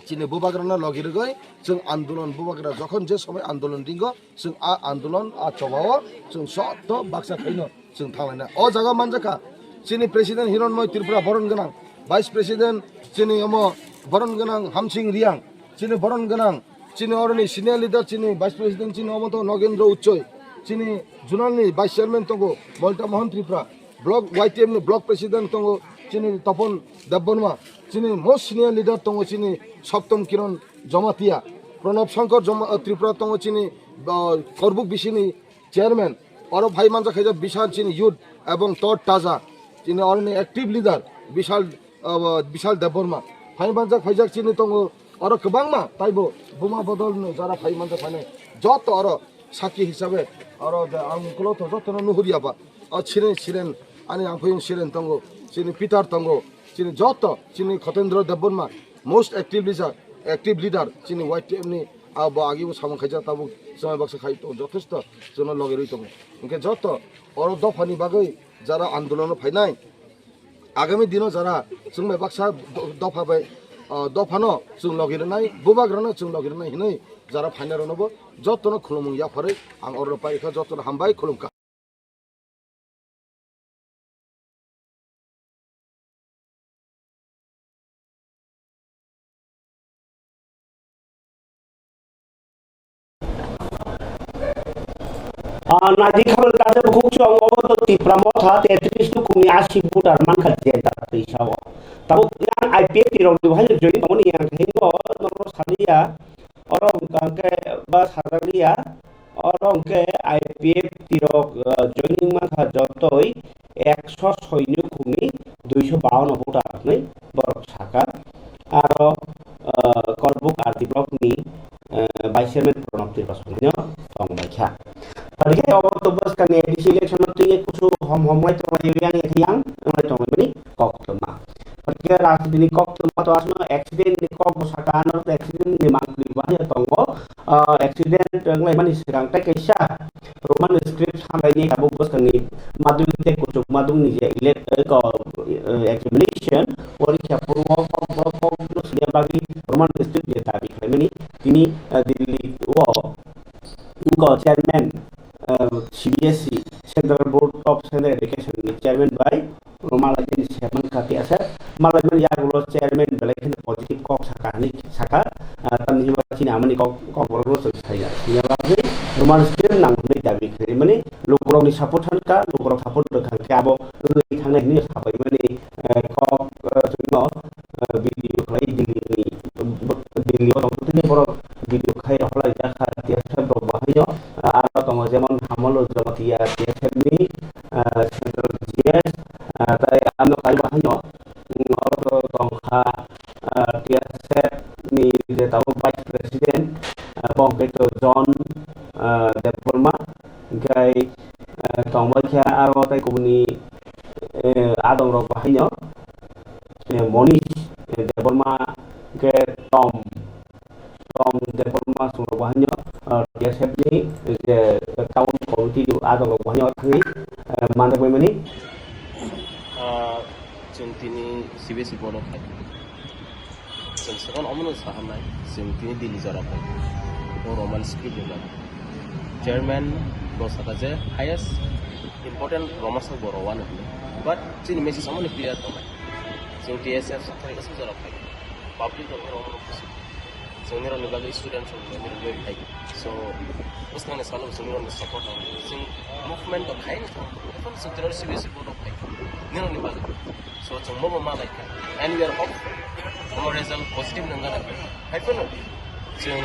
chini bubagrano logi rwgwi chwng andolon, bubagra jokhon je somoi andolon ringo, chwng a andolon, a chobao chwng sotto baksa khaino chwng thanglaina. O jaga manjakha chini President Hironmoy Tripura boron gwnang, Vice President chini omo boron gwnang Hamsing Riang, chini boron gwnang, chini oroni senior leader chini Vice President chini omo to Nogendra Uchoi, chini Zonal ni Vice Chairman tongo Molta Mohan Tripura, Block Y T F ni Block President tongo chini Topon Debbarma, chini most senior leader tongo chini Saptam Kiran Jamatia, Pranab Shankar Jama-, Tripura tongo chini, ah, Korbuk bisini chairman, oro phai manjak khaijak Bishal chini youth ebong Tor Taja, chini oroni active leader Bishal, ah, Bishal Debbarma. Phai manjak khaijak chini tongo oro kwbangma, taibo buma bodol no jara phai manjak phainai. Joto oro sakhi hisabe oro je ang ukulok to joto no nuhuriya ba. O siren siren ani ang phuyung siren tongo, chini Peter tongo, chini joto, chini Khotendra Debbarma, most active leader, active leader, chini Y T F ni abo agi bo samung khaijak tabuk chwng baksa khai tongo, jothesto chwngno logi rwi tongo. Hinkhe joto oro dophani bagwi jara andolono phainai, agami dino jara chwng bai baksa do-, dopha bai, ah, dophano chwng logi rwnai, bubagrano chwng logi rwnai hinwi jara phainai rokno bo jotono khulumung yapharwi ang oro paikha, jotono hambai khulumkha. Ah, naidi khamani kaisa bukhuk chwng obo to Tipra Motha tetris nukhungni asi voter mankha je jatwi sao. Tabuk yang I P F T rokni bahai join tongmani yang hingo norok saliya, oro hwnkha hwnkhe ba sajakliya, oro hwnkhe I P F T rok, ah, joining mankha jotoi ekso soi nukhungni duiso bawan voter hinwi borok sakha. Aro, ah, Korbuk R D block ni, ah, Vice Chairman Pranab Tripura songno tongbaikha. Tangkhe obo to bwskangni A D C election no twi kusu hom hom lai tonglaio, yang yang yang lai tonglaimani koktwma. Tangkhe rajniti ni koktwma to aswkno accident ni kok bwsakha, ano accident ni mangpili bahai tongo. Ah, accident wnglaimani swkang tei kaisa Roman script hamlaini tabuk bwskangni madhyamik tei kuchuk madhyamikni je elec-, eh, ko, eh, examination porikha phuru o kok bo Education ni chairman bai, o malai ni chairman kati asa, malai ni yagulo chairman belai kheno positive kok saka hinwi saka, ah, tamni hima chini amani kok, kok borok no chwng saya. Sini bagwi Roman script nang hinwi dabi khaimani, lukurok ni support thanka, lukurok support rwkha khe abo wngwi thangnai hinwi sabai mani, eh, kok, eh, chwngno, eh, video khlai Delhi ni, Delhi o tongtwtwini borok video khai rwkhlai jakha T S F rok bahaino, eh, aro tongo jemon Hamolo Jamatia T S F ni, eh, Central G S, eh, tai ano kai bahaino, mm, oro tongkha, eh, T S F ni je tabuk Vice President, eh, bo hwnkhe to John, eh, Debbarma, hwnkhe, eh, tongbai khe aro tai kubuni, eh, adongrok bahaino, eh, Monish, eh, Debbarma, hwnkhe Tom, Tom Debbarma chwng rok bahaino, eh, T S F ni je town committee ni adongrok bahaino thangwi, eh, manjak bai mani. Ah, chwng tini C B S E board o khai. Chwng second omono saharnai, chwng tini Delhi jora phai. O Roman script ni bagwi. Chairman bo saka je highest important Roman script bo rwano hinwi. But chini message omono clear tongnai. Chwng T S F sakthari aswk jora phai. Public rok omono buji. Chwng nirokni bagwi student rok nirokni bagwi phai. So, bwskangni salo chwng nirokni support nango. Chwng movement rok khai no thang. Ephano chwng tini C B S E board rok khai. Nirokni bagwi. So, chwng bobo ma lai kha. And we are hopeful. Omo result positive nang gana. Hai phano chwng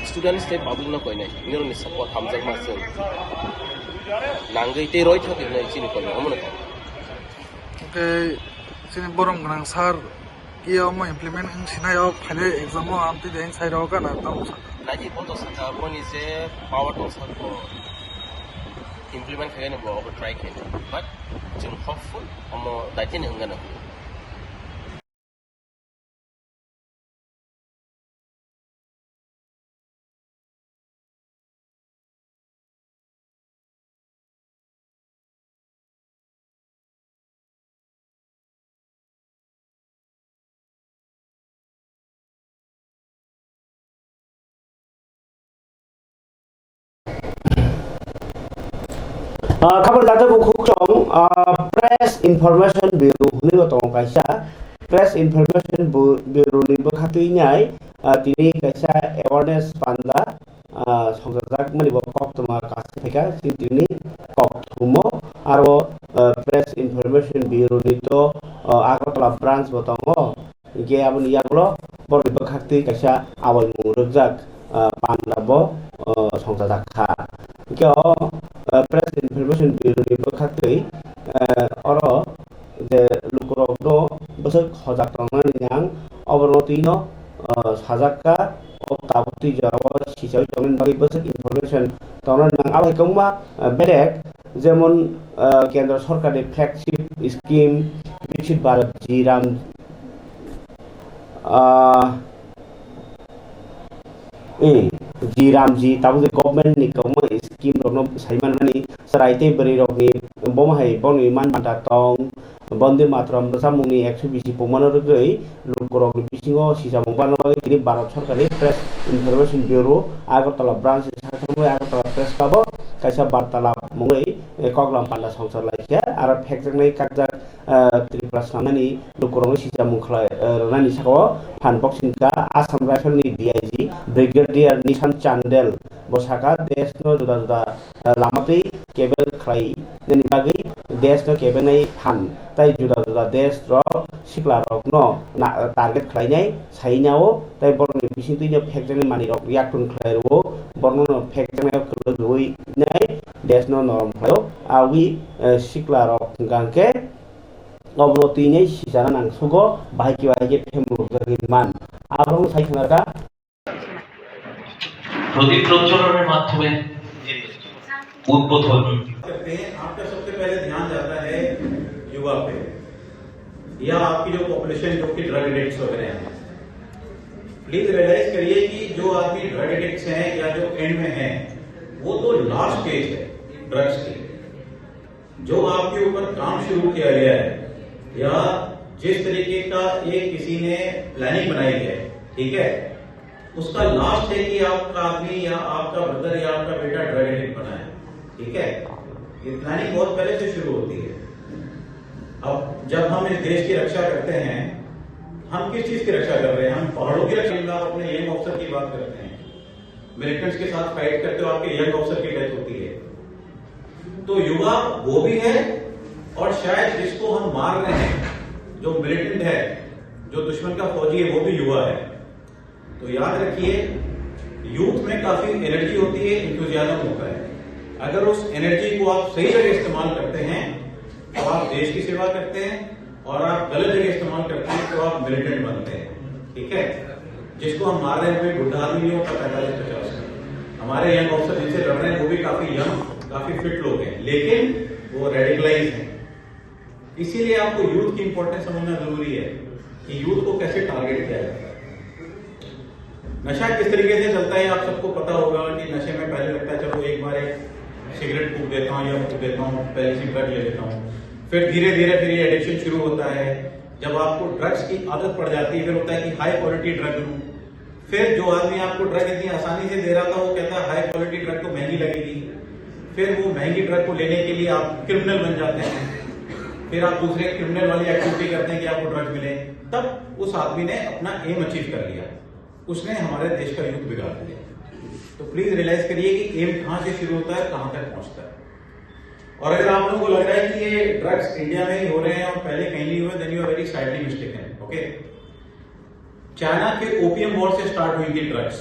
students tei public no koinai. Nirokni support hamjakma chwng nangwi tei roi thok rinai chini koinai. Omono kha. Hwnkhe chini borom gwnang sir khe omo implement wng sinai o phainai exam o amtwi de wng sai rw gana tamo sakha. Naidi bo to sakha boni je power tong sakha bo implement khainai bo obo try khainai. But chwng hopeful omo daitini wng gana. Ah, khabar data bukhuk chong, ah, Press Information Bureau hwnwi bo tongo kaisa. Press Information Bu-, Bureau ni bwkha twi nai, ah, tini kaisa awareness panda, ah, songchajak mani bo koktwma kaisa phaikha, chini tini koktwmo aro, ah, Press Information Bureau ni to, ah, Agartala branch bo tongo. Hingke aboni yagulo borokni bwkhaktwi kaisa awaimung rwkjak, ah, panda bo, ah, songchajak kha. Hingke o, ah, Press Information Bureau ni bwkhaktwi, ah, oro je lukurokno bwswk hojak tongnani nang, oborokno twino, ah, sajak kha, o tabuk twi jorao sichawi tongnani bagwi bwswk information tongnani nang. Abo hai kwbangma, ah, berek, jemon, ah, kendro sorkarni flagship scheme Viksit Bharat G Ram, ah, eh, G Ram G, tabuk je government ni kwbangma scheme rokno sai manmani, chwrai tei bwrwi rokni bomo hai bongni man banta tong, Bonde Mataram bwchamungni ekso bisi pungmano rwgwi lukurokni bisingo sisamung barna bagwi tini Bharat Sorkarni Press Information Bureau Agartala branch ni sakha thangwi Agartala Press Club o kaisa bartalap mungwi, eh, koklam panda songchar laikha. Aro phekjaknai kakjak, eh, Tripura swnamnani lukurokno sisamung khlai, eh, rwnani sakao phan boksingkha Assam Rifle ni D I G Brigadier Nishan Chandel. Bo sakha, deshno juda juda, eh, lama twi kebel khlai nani bagwi deshno kebelnai phan tei juda juda deshrok siklarokno na-, target khlainai sainao tei borokni bisingtwino phekjaknai manwirok yaktun khlai rwo, borokno phekjaknaio kwlwk rwui nai deshno norom khlaio. Awi, eh, siklarok hwnkha hwnkhe obono twinai sichana nangsugo, bahai khe bahai khe phemulukjagwi man. Aborokno sai khna kha। প্রদীপ প্রজ্বলনের মাধ্যমে উদ্বোধন। करते हैं, आपका सबसे पहले ध्यान जाता है युवा पे, या आपकी जो पॉपुलेशन जो कि ड्रग एडिक्ट्स वगैरह हैं, प्लीज रियलाइज करिए कि जो आदमी ड्रग एडिक्ट्स हैं या जो एंड में हैं, वो तो लास्ट स्टेज है ड्रग्स की। जो आपके ऊपर काम शुरू किया गया है या जिस तरीके का एक किसी ने प्लानिंग बनाई है, ठीक है, उसका लास्ट है कि आपका आदमी या आपका ब्रदर या आपका बेटा ड्रग एडिक्ट बना है, ठीक है। ये प्लानिंग बहुत पहले से शुरू होती है। अब जब हम इस देश की रक्षा करते हैं, हम किस चीज की रक्षा कर रहे हैं? हम पहाड़ों की रक्षा, आप अपने यंग ऑफिसर की बात करते हैं, मिलिटेंट्स के साथ फाइट करते हो, आपके यंग ऑफिसर की डेथ होती है। तो युवा वो भी है, और शायद जिसको हम मार रहे हैं, जो मिलिटेंट है, जो दुश्मन का फौजी है, वो भी युवा है। तो याद रखिए, यूथ में काफी एनर्जी होती है, इंथुजियाज्म होता है। अगर उस एनर्जी को आप सही जगह इस्तेमाल करते हैं, तो आप देश की सेवा करते हैं, और आप गलत जगह इस्तेमाल करते हैं, तो आप मिलिटेंट बनते हैं। ठीक है, जिसको हम मार रहे हैं, कोई बुढ़ा आदमी नहीं होता पैंतालीस पचास का। हमारे यंग ऑफिसर जिनसे लड़ रहे हैं, वो भी काफी यंग, काफी फिट लोग हैं, लेकिन वो रेडिकलाइज हैं। इसीलिए आपको यूथ की इंपॉर्टेंस समझना जरूरी है कि यूथ को कैसे टारगेट किया जाता है। नशा किस तरीके से चलता है, आप सबको पता होगा कि नशे में पहले लगता है, चलो एक बार एक सिगरेट फूंक देता हूँ या फूंक देता हूँ, पहले सिगरेट ले लेता हूँ, फिर धीरे धीरे फिर ये एडिक्शन शुरू होता है। जब आपको ड्रग्स की आदत पड़ जाती है, फिर होता है कि हाई क्वालिटी ड्रग लूँ। फिर जो आदमी आपको ड्रग इतनी आसानी से दे रहा था, वो कहता है, हाई क्वालिटी ड्रग तो महंगी लगेगी। फिर वो महंगी ड्रग को लेने के लिए आप क्रिमिनल बन जाते हैं। फिर आप दूसरे क्रिमिनल वाली एक्टिविटी करते हैं कि आपको ड्रग मिले। तब उस आदमी ने अपना एम अचीव कर लिया, उसने हमारे देश का यूथ बिगाड़ दिया। तो प्लीज रियलाइज करिए कि एम कहाँ से शुरू होता है, कहाँ तक पहुँचता है। और अगर आप लोगों को लग रहा है कि ये ड्रग्स इंडिया में ही हो रहे हैं और पहले कहीं नहीं हुए, then you are very sadly mistaken, okay? China के ओपियम वॉर से स्टार्ट हुई थी ड्रग्स।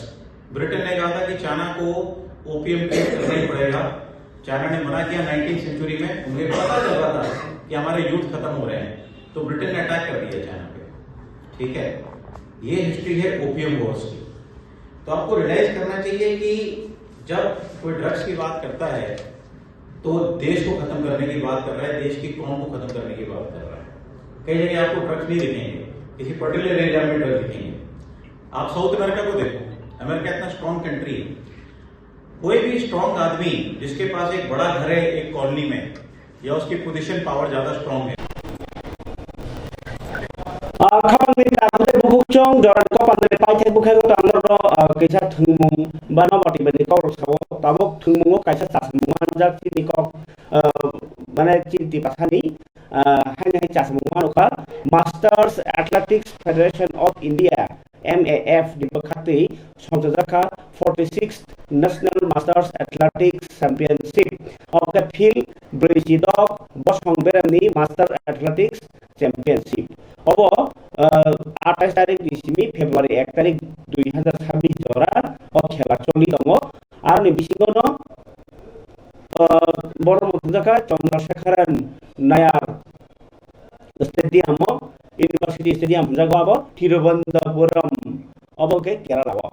ब्रिटेन ने कहा था कि चाइना को ओपियम ट्रेड करना ही पड़ेगा। चाइना ने मना किया नाइनटीन सेंचुरी में, उन्हें पता चल रहा था कि हमारे यूथ खत्म हो रहे हैं, तो ब्रिटेन ने अटैक कर दिया चाइना पे। ठीक है, ये हिस्ट्री है ओपियम वॉर्स की। तो आपको रियलाइज करना चाहिए कि जब कोई ड्रग्स की बात करता है, तो देश को खत्म करने की बात कर रहा है, देश की कौम को खत्म करने की बात कर रहा है। कई जगह आपको ड्रग्स नहीं दिखेंगे, किसी पर्टिकुलर एरिया में ड्रग्स दिखेंगे। आप साउथ अमेरिका को देखो, अमेरिका इतना स्ट्रॉन्ग कंट्री है। कोई भी स्ट्रॉन्ग आदमी जिसके पास एक बड़ा घर है एक कॉलोनी में, या उसकी पोजीशन पावर ज्यादा स्ट्रॉन्ग है। Ah, khamang ni ta khe bukhuk chong jora ni kopan de pai thai bukhai go tamo ro, ah, kisa thwngmung ba no bati bani kok rok sao tabok thwngmungo kaisa chasmung manjak chini kok, ah, mane chini tiprasani, ah, haini hai chasmung mano kha Masters Athletics Federation of India, M A F ni bwkhaktwi songchajakha forty-sixth National Masters Athletics Championship. Oke field brwichi dok bosong beremni Master Athletics Championship. Obo, ah, atais tarik ni simi February ek tarik dui hazar sabbish jora o khela choli tongo. Aroni bisingo no, ah, borok no thumjakha Chandrasekharan Nayar Stadium o, University Stadium hwnjago abo, Thiruvananthapuram, obo khe Kerala o.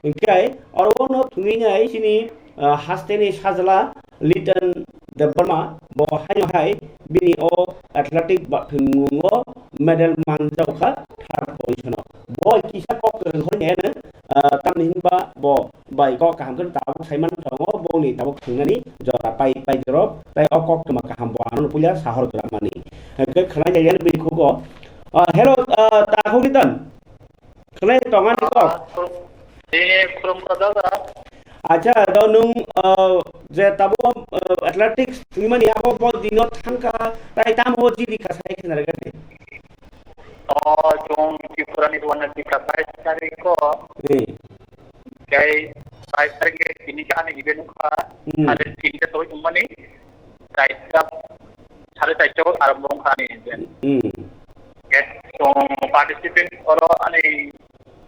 Hinkhe oro no thwngwi nai chini, ah, hasteni sajla Liton Debbarma, bo haino hai bini o athletic ba-, thwngmungo medal manjak kha third position o. Bo kisa kok kwrwng hwnwi ano, ah, tamni hinba bo bai kok kaham khe tabuk saiman tongo, boni tabuk thwngnani jora pai, pai jora, tai o koktwma kaham bo ano puila sahor gra mani. Hwnkhe khwnai nai bini khugo, ah, hello, ah, ta khugwi tan? Khwnai tongani kok? Ah, khulum-, eh, khulumkha dada. Acha, do nwng, ah, je tabuk, ah, athletics thwimani abo bo dino thangkha, tai tamo jili kha sai khna rwgani? Oh, chwng Tripura ni duan na Tripura tais tarik o. Eh. Kai tais tarik e tini cha ani event wngkha. Hmm. Sare tinta toi tongmani. Kaisa sare chaita o arombo wngkha ani event. Hmm. Ke chwng participant oro ani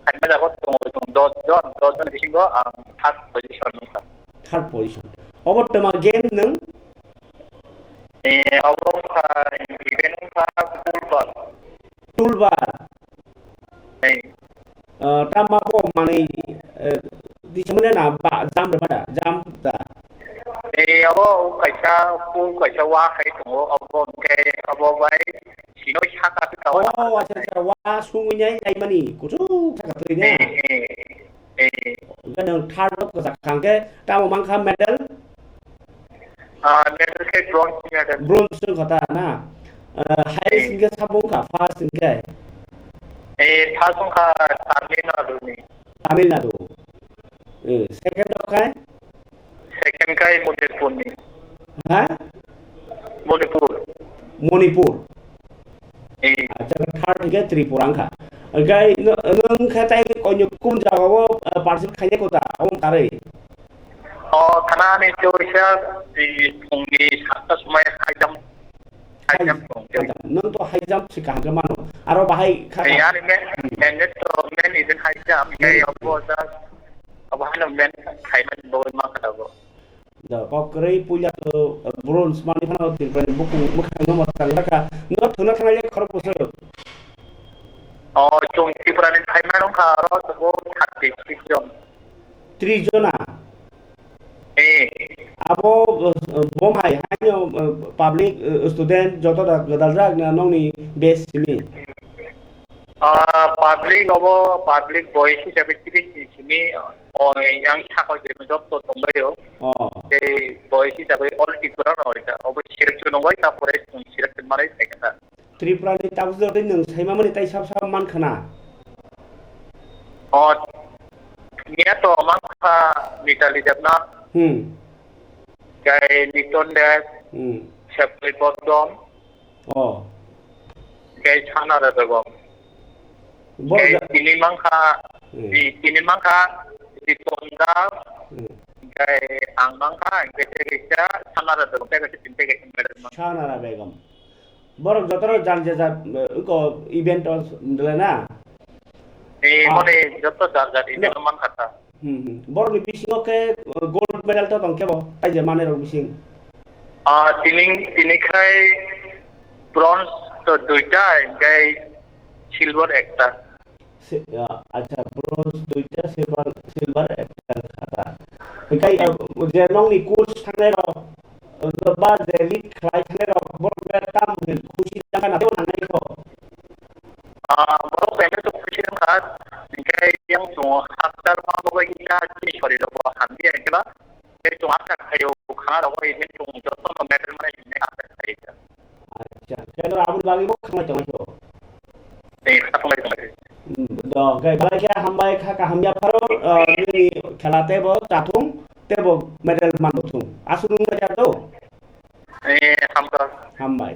khaima jago tongo chwng dos jon, dos jon bisingo ang third position wngkha. Third position. Obo twma game nwng? Eh, abo wngkha, event wngkha Tool Bar. Tool Bar? Eh. Eh, tamo bo manwi, eh, disamane na ba, jam rwma da, jam da? Eh, abo kaisa, pool kaisa wa khai tongo, abo hwnkhe abo bai sino saka saka. Oh, acha, acha, wa sungwi nai, naimani, kuchuk saka twi na? Eh, eh. Eh. Hwnkhe nwng third o kwchak kha hwnkhe tamo mankha medal? Ah, medal khe bronze medal. Bronze wngkha ta na? Ah, highest Eh. Hwnkhe sabo wngkha first hwnkhe? Eh, first wngkha Tamil Nadu ni. Tamil Nadu. Eh, second o khai? Second khai Manipur ni. Ha? Manipur. Manipur. Eh. Acha, third hingke Tripura wngkha. Hingke no-, nwng khe tai konyok kum jagao, eh, participate khainai kota, abo karwi? O, thana ni chorisa di phungni satta somoi high jump, high jump phung. High jump. Nwng to high jump se kaham khe mano. Aro bahai kha. Eh, ani men, men to men is high jump. Hingke abo just, abo hano men khai man bo ma kha bo. Da, kok kwrwi puila to, uh, bronze mani phano Tripura ni bukung mwkhang no mwthang lakha. No thwna thangnai le khorok bwswk? O, chwng Tripura ni phaimani wngkha aro tongo thirty six jon. Tris jona? Eh. Abo, uh, bo hai, haino, uh, public, uh, student joto da gwdal jak na nokni batch simi? Ah, public obo, public boys hisabe tris ni simi, o, yang sakoi je joto tongbaio. Oh. Tei boys hisabe all Tripura no oida. Obo selection ongbai, ta pore selection manai sai kha. Tripura ni tabuk jotoi nwng saima mani tai sab sab man khana. O, niya to man kha Mitali Debnath. Hmm. Kai Niton Deb. Hmm. Sepri Bodom. Oh. Kai Sanara Begom. Bo Kai ja- tini mangkha, Hmm. Di-, tini mangkha, Diponda, Hmm. Kai ang mangkha, ang kete kisa, Sanara Begom, tega kisa, tini tega kisa, madam. Sanara Begom. Borok jotono jan je ja, eh, ko event o dole na? Eh, Ah. Mone joto jar jar event No. o mankha ta. Hmm, hmm. Borokni bisingo khe, uh, gold medal to tong khe bo, tai je manwi rok bising. Ah, tini, tini khai bronze to duita, hingkai silver ekta. Se, ah, acha, bronze duita, silver, silver ekta khata. Hingkai, ah, je nongni coach thangnai rok, uh, ba je lead khlai thangnai rok, borok be tam hwn khusi jangkha na tebo nangnai kho. Ah, borok belai to khusi wngkha, hingke yang chwng hakchar ma bagwi kisa chini sori rok bo hamya khe ba, tei chwng asa khaio khana rogo hwnwi chwng jotono medal manai hwnwi asa khaio. Acha, khe no aboni bagwi bo khanglai tongnai kho. Tei kha tonglai tonglai. Hmm, do, hingke belai khe hambai kha, kaham ya pharo, ah, nini khela tei bo chathung, tei bo medal man bo thung. Aswk wngkha ya do? Eh, hamkha. Hambai.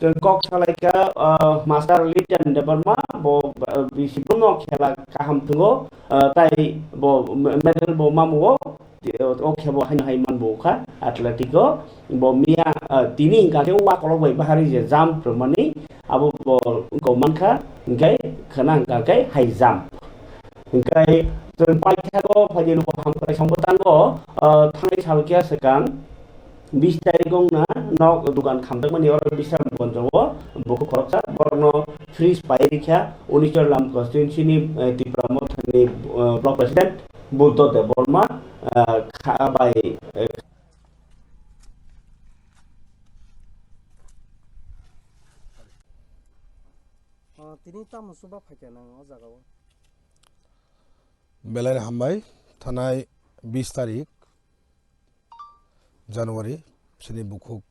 Chwng kok salaikha, ah, Master Litan Debbarma, bo, ah, bisi bono khela kaham thwngo, ah, tai bo me-, medal bo mamuo, o khe bo haino hai manbo kha, Atletico, bo miya, ah, tini hingka khe wakolok bai bahari je jump rwmani, abo bo wngkha mankha, hingkai khwna hingka khe high jump. Hingkai chwng paithago phaidi luku hamkrai songbo tango, ah, thangnai salkhe swkang, bis tarik wngna nok dugan khamjakmani oro Bisramganjo o bukhuk khoroksa borokno fridge pai rikha Unicharlam constituency ni, eh, Tipra Mothani, eh, block president Buddha Debbarma, eh, kha bai, eh, Ah, tini tamo chuba phaikha nang o jaga o? Belai hambai, thanai bis tarik January, chini bukhuk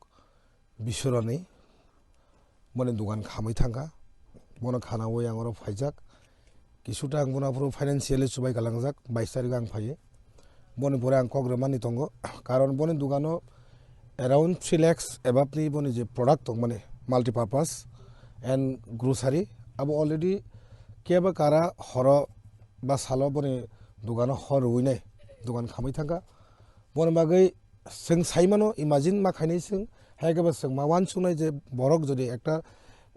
Bisurani, boni dugan khamwi thangkha, bono khanawi ang oro phaijak, kisuta ang bono aphuru financially chubai kalangjak, bais tarik ang phaiwi, boni pore ang kok rwmani tongo, karon boni dugano around three lakhs above ni boni je product tongmani, multipurpose and grocery, abo already kebo kara horo ba salo boni dugano hor rwinai, dugan khamwi thangkha, boni bagwi Chwng sai mano, imagine ma khainai chwng, hai khe bo chwng ma uansuknai je borok jodi ekta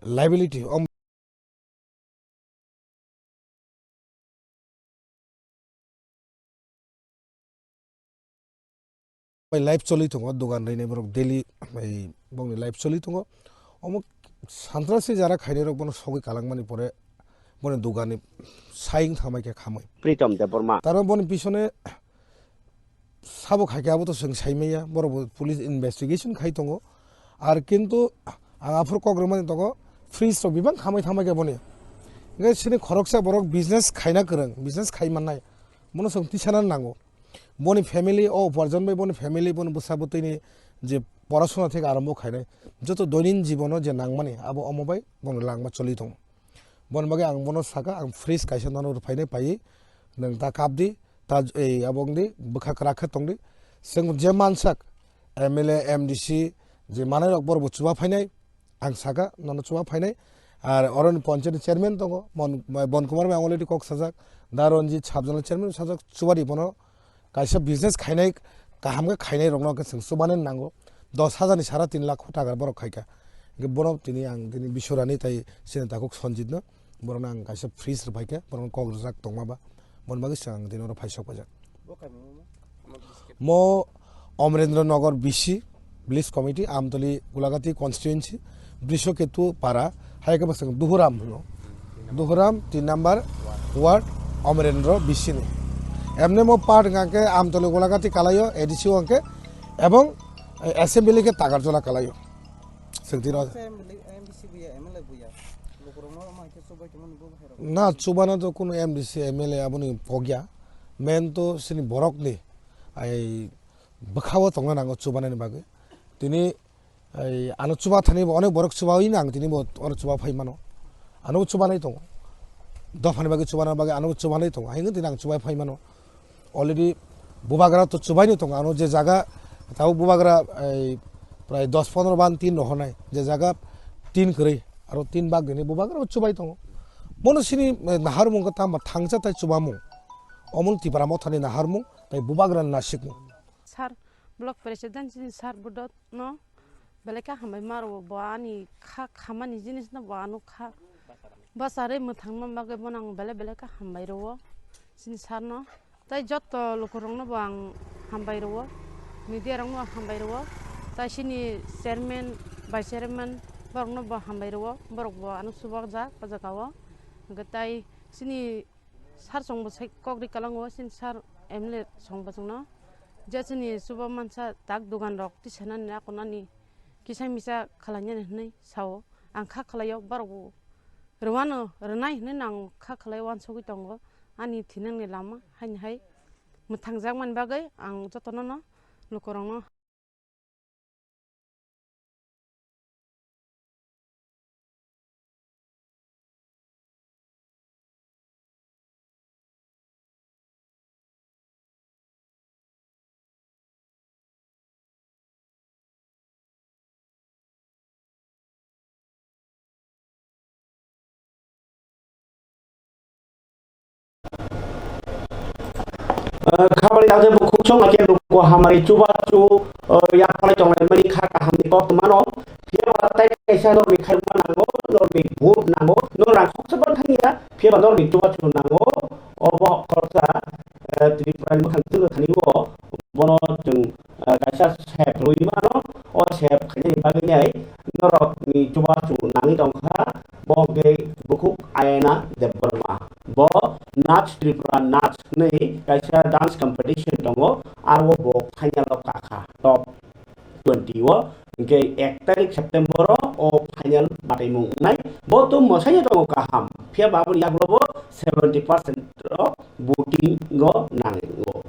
liability, o bai life choli tongo, dogan rwinai borok daily, bai bongni life choli tongo. Omo santrasi jara khainai rok bono sogwi kalangmani pore boni doganni saying thamai khe khamwi. Pritom Debbarma. Taro boni pisone sabo khai khe abo to chwng sai manya, borok bo police investigation khai tongo. Ar kintu ang aphuru kok rwmani tongo, fridge rok bebak khamai thamai khe boni. Hingke chini khoroksa borok business khaina kwrwng, business khai mannai, bono chwng tisana nango. Boni family, o uparjon bai boni family, boni bwsa bwtwini je porasona theke arambo khainai, joto doinin jibono je nangmani, abo omo bai bono langma choli tongo. Boni bagwi ang bono saka, ang fridge kaisa nono rwphainai paiwi, nwng ta kap di, ta, ei, abo wng di, bwkha kwrak khe tong di. Chwng je mansak, M L A, M D C, je manai rok borok bo chuba phainai, Ang saka nono chuba phainai. Ar oroni panchayat chairman tongo, Mon-, Bon Kumar bai already kok sajak, da Ranjit sub zonal chairman sajak, chuba di bono kaisa business khainai, kaham khe khainai rokno khe chwng chubanani nango. Dos hajar ni sara tin lakh taka borok khaika. Hingke bono tini ang tini Biswarani tai sini takhuk Sanjit no, borokno ang kaisa fridge rwphaikha, borokno kok rwjak tongma ba, bon bagwi chwng ang tini oro phaisok paijak. Mo Omrendra Nagar B C, Village Committee, Amtoli Gulagati Constituency, Brishoketu Para, hai khe bwswng Duhuram hwno. Duhuram, tin number ward, Omrendra B C ni. Emne mo part hwnkha khe Amtoli Gulagati kalaio, A D C o hwnkhe, ebong, eh, assembly khe Takarjola kalaio. Swngtino. Asa M L A, M D C buya, M L A buya. Lukurokno omo hai khe chubai tongmani bo bahai rok. Na, chubana to kuno M D C, M L A aboni pogya. Main to sini borokni, ai, bwkhao tongna nango chubanani bagwi. Tini, ai, ano chuba thani bo onek borok chubawi nang tini bo oro chuba phai mano. Ano chubanai tongo. Dophani bagwi chubana bagwi ano chubanai tongo. Haino tini ang chubai phai mano. Already bubagra to chubaino tongo, ano je jaga tabo bubagra, ei, prai dos pondro ban tin rohornai, je jaga tin kwrwi, aro tin bak dini bubagra chubai tongo. Bono sini, eh, naharmung khe tamo thangsa tai chubamung. Omo Tipra Mothani naharmung tai bubagra nasikmung. Sir, block president sini sir budot no belai khe hambai ma rwo, bo ani kha khamani jinis no bo ano kha bacharwi mwthangma bagwi bono ang belai belai khe hambai rwo chini sir no. Tai jotto lukurokno bo ang hambai rwo, media rokno hambai rwo, tai chini chairman, vice chairman borokno bo hambai rwo, borok bo ano chubajak o jaga o. Hwnkhe tai chini sir chwngbo sai kok ri kwlango, chini sir M L A chwngbo chwngno je chini chuba mansa tak dogan rok tisanani akonani kisa misa khwlainani hwnwi sao. Ang kha khwlaio, borok bo rwano rwnai hwnwi no ang kha khwlai uansugwi tongo. Ani thinangni lama haini hai mwthangjakmani bagwi ang jotono no lukurokno Ah, khabari dagde bukhuk song ake luku hamari chubachu, ah, yaphalai tongnai mani kha kahamni kok mano. Phiya ba tai kaisa norni khairokma nango, norni vote nango, nor rang khoksa ban thangya, phiya ba norni chubachu nango. Obo khoroksa, ah, Tripura ni mwkhang tungwi thani o, bono chwng, ah, kaisa sep rwi mano. O sep khainani bagwi nai norokni chubachu nangwi tongkha. Bo hwnkhe bukhuk Ayana Debbarma. Bo Nach Tripura Nach hwnwi kaisa dance competition tongo, aro bo final o kakha top twenty o, hwnkhe ek tarik September o o final bataimung wngnai. Bo to mwsai tongo kaham, phiya ba aboni yagulo bo seventy percent o voting o nango.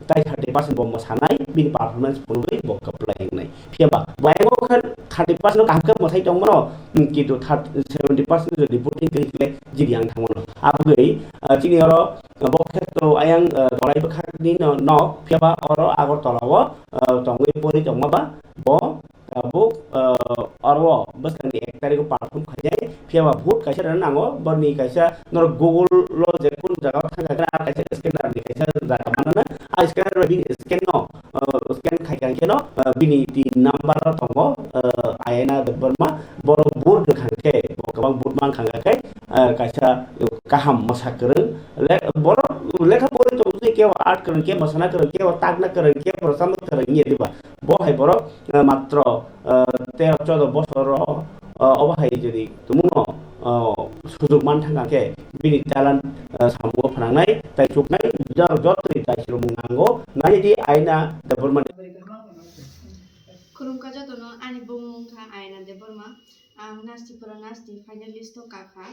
Tai thirty percent bo mwsanai, bini performance phunugwi bo kwplai wngnai. Phiya ba, bo ayang o khe thirty percent no kaham khe mwsai tongmano, kintu thirty, seventy percent jodi voting kwrwi khe jidi yang thangmano. Aboni, ah, chini oro, ah, bo khe to ayang, ah, Dolai bwkhakni no, nok, phiya ba oro Agartala o, ah, tongwi pori tongma ba bo Tabuk, ah, oro bwskangni ek tarikh o perform khainai, phiya ba vote kaisa rwna nango, borni kaisa norok Google o je kun jaga o thang kha, kaisa scanner ni kaisa jaga manana, a scanner bai bini scan no, ah, scan khai kha khe no, ah, bini tin number o tongo, ah, Ayana Debbarma, borok vote rwkha khe, bo kwbang vote mankha khe, ah, kaisa kaham mwsa kwrwng, le-, borok lekha pori tongdi, kebo art kwrwng, kebo sana kwrwng, kebo takna kwrwng, kebo rwchapna kwrwng, wngya diba? Bo hai borok, ah, matro ah, tero chodo bosor o, ah, obo hai jodi tongmano, ah, sujok man thangkha khe bini talent, ah, samungo phnangnai tai chuknai jaro jotoni tai swrwngmung nango nai di Ayana Debbarma ni. Khulumkha jotono, ani bumung wngkha Ayana Debbarma. Ang Nasti Pura Nasti finalist o kakha.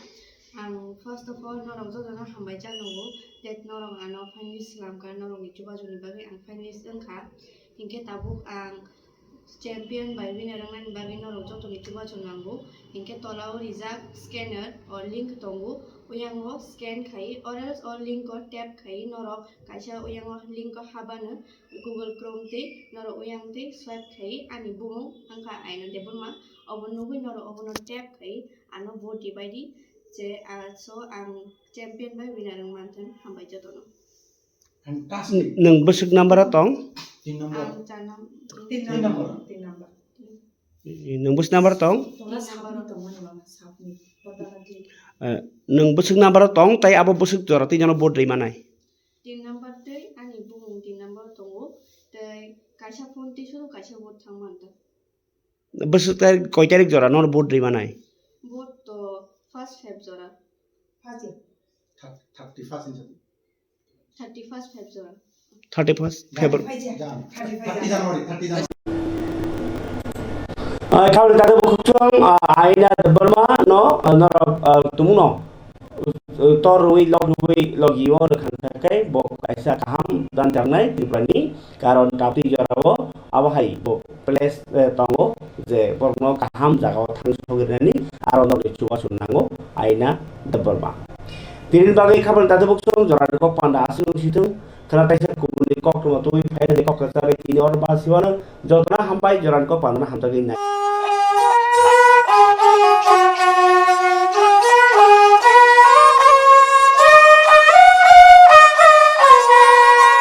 Ang first of all norok jotono hambai jak nungo that norok ano finalist slamkha, norokni chubachuni bagwi ang finalist wngkha. Hinkhe tabuk ang champion bai winner wngnani bagwi norok jotoni chubachu nango. Hinkhe tola o rijak scanner o link tongo, uyango scan khai or else o link o tap khai norok kaisa uyango link o habano Google Chrome tei norok uyang tei swipe khai ani bumung wngkha Ayana Debbarma. Obo nugwi norok obono tap khai ano vote ribai di je, ah, so ang champion bai winner wng manthang. Hambai jotono. Fantastic. Nwng bwswk number o tong? Tin number. Ang char nam-, Tin number. Tin number. Nwng bwswk number o tong? Tin number o tong. Eh, nwng bwswk number o tong, tai abo bwswk jora twi jano vote rwi manai? Tin number tei ani bumung tin number o tongo, tei kaisa phone tei suru kaisa vote thang mantha. Bwswk tarik, koi tarik jora nono vote rwi manai? Vote to first Feb jora. First year. Thir-, thirty first insa. Thirty first Feb jora. Thirty first February. Thirty January, thirty January. Ah, khauli tado bukhuk song, ah, Aina Debbarma no, ah, norok, ah, tumung no. Tor rwi log rwi logi o rwkha khe bo kaisa kaham dan jaknai Tripura ni, karon tabuk jorao abo hai bo place, eh, tongo je borokno kaham jagao thang sogwi rwnani aro nokni chubachu nango Aina Debbarma. Tini bagwi khapan tatubuk song jorani kok panda aswk situng khwna taisa kubuni kok tongma tubui phairani kok kwchari tini oro ba siwano jotona hambai jorani kok pandana hamjakgwi nai.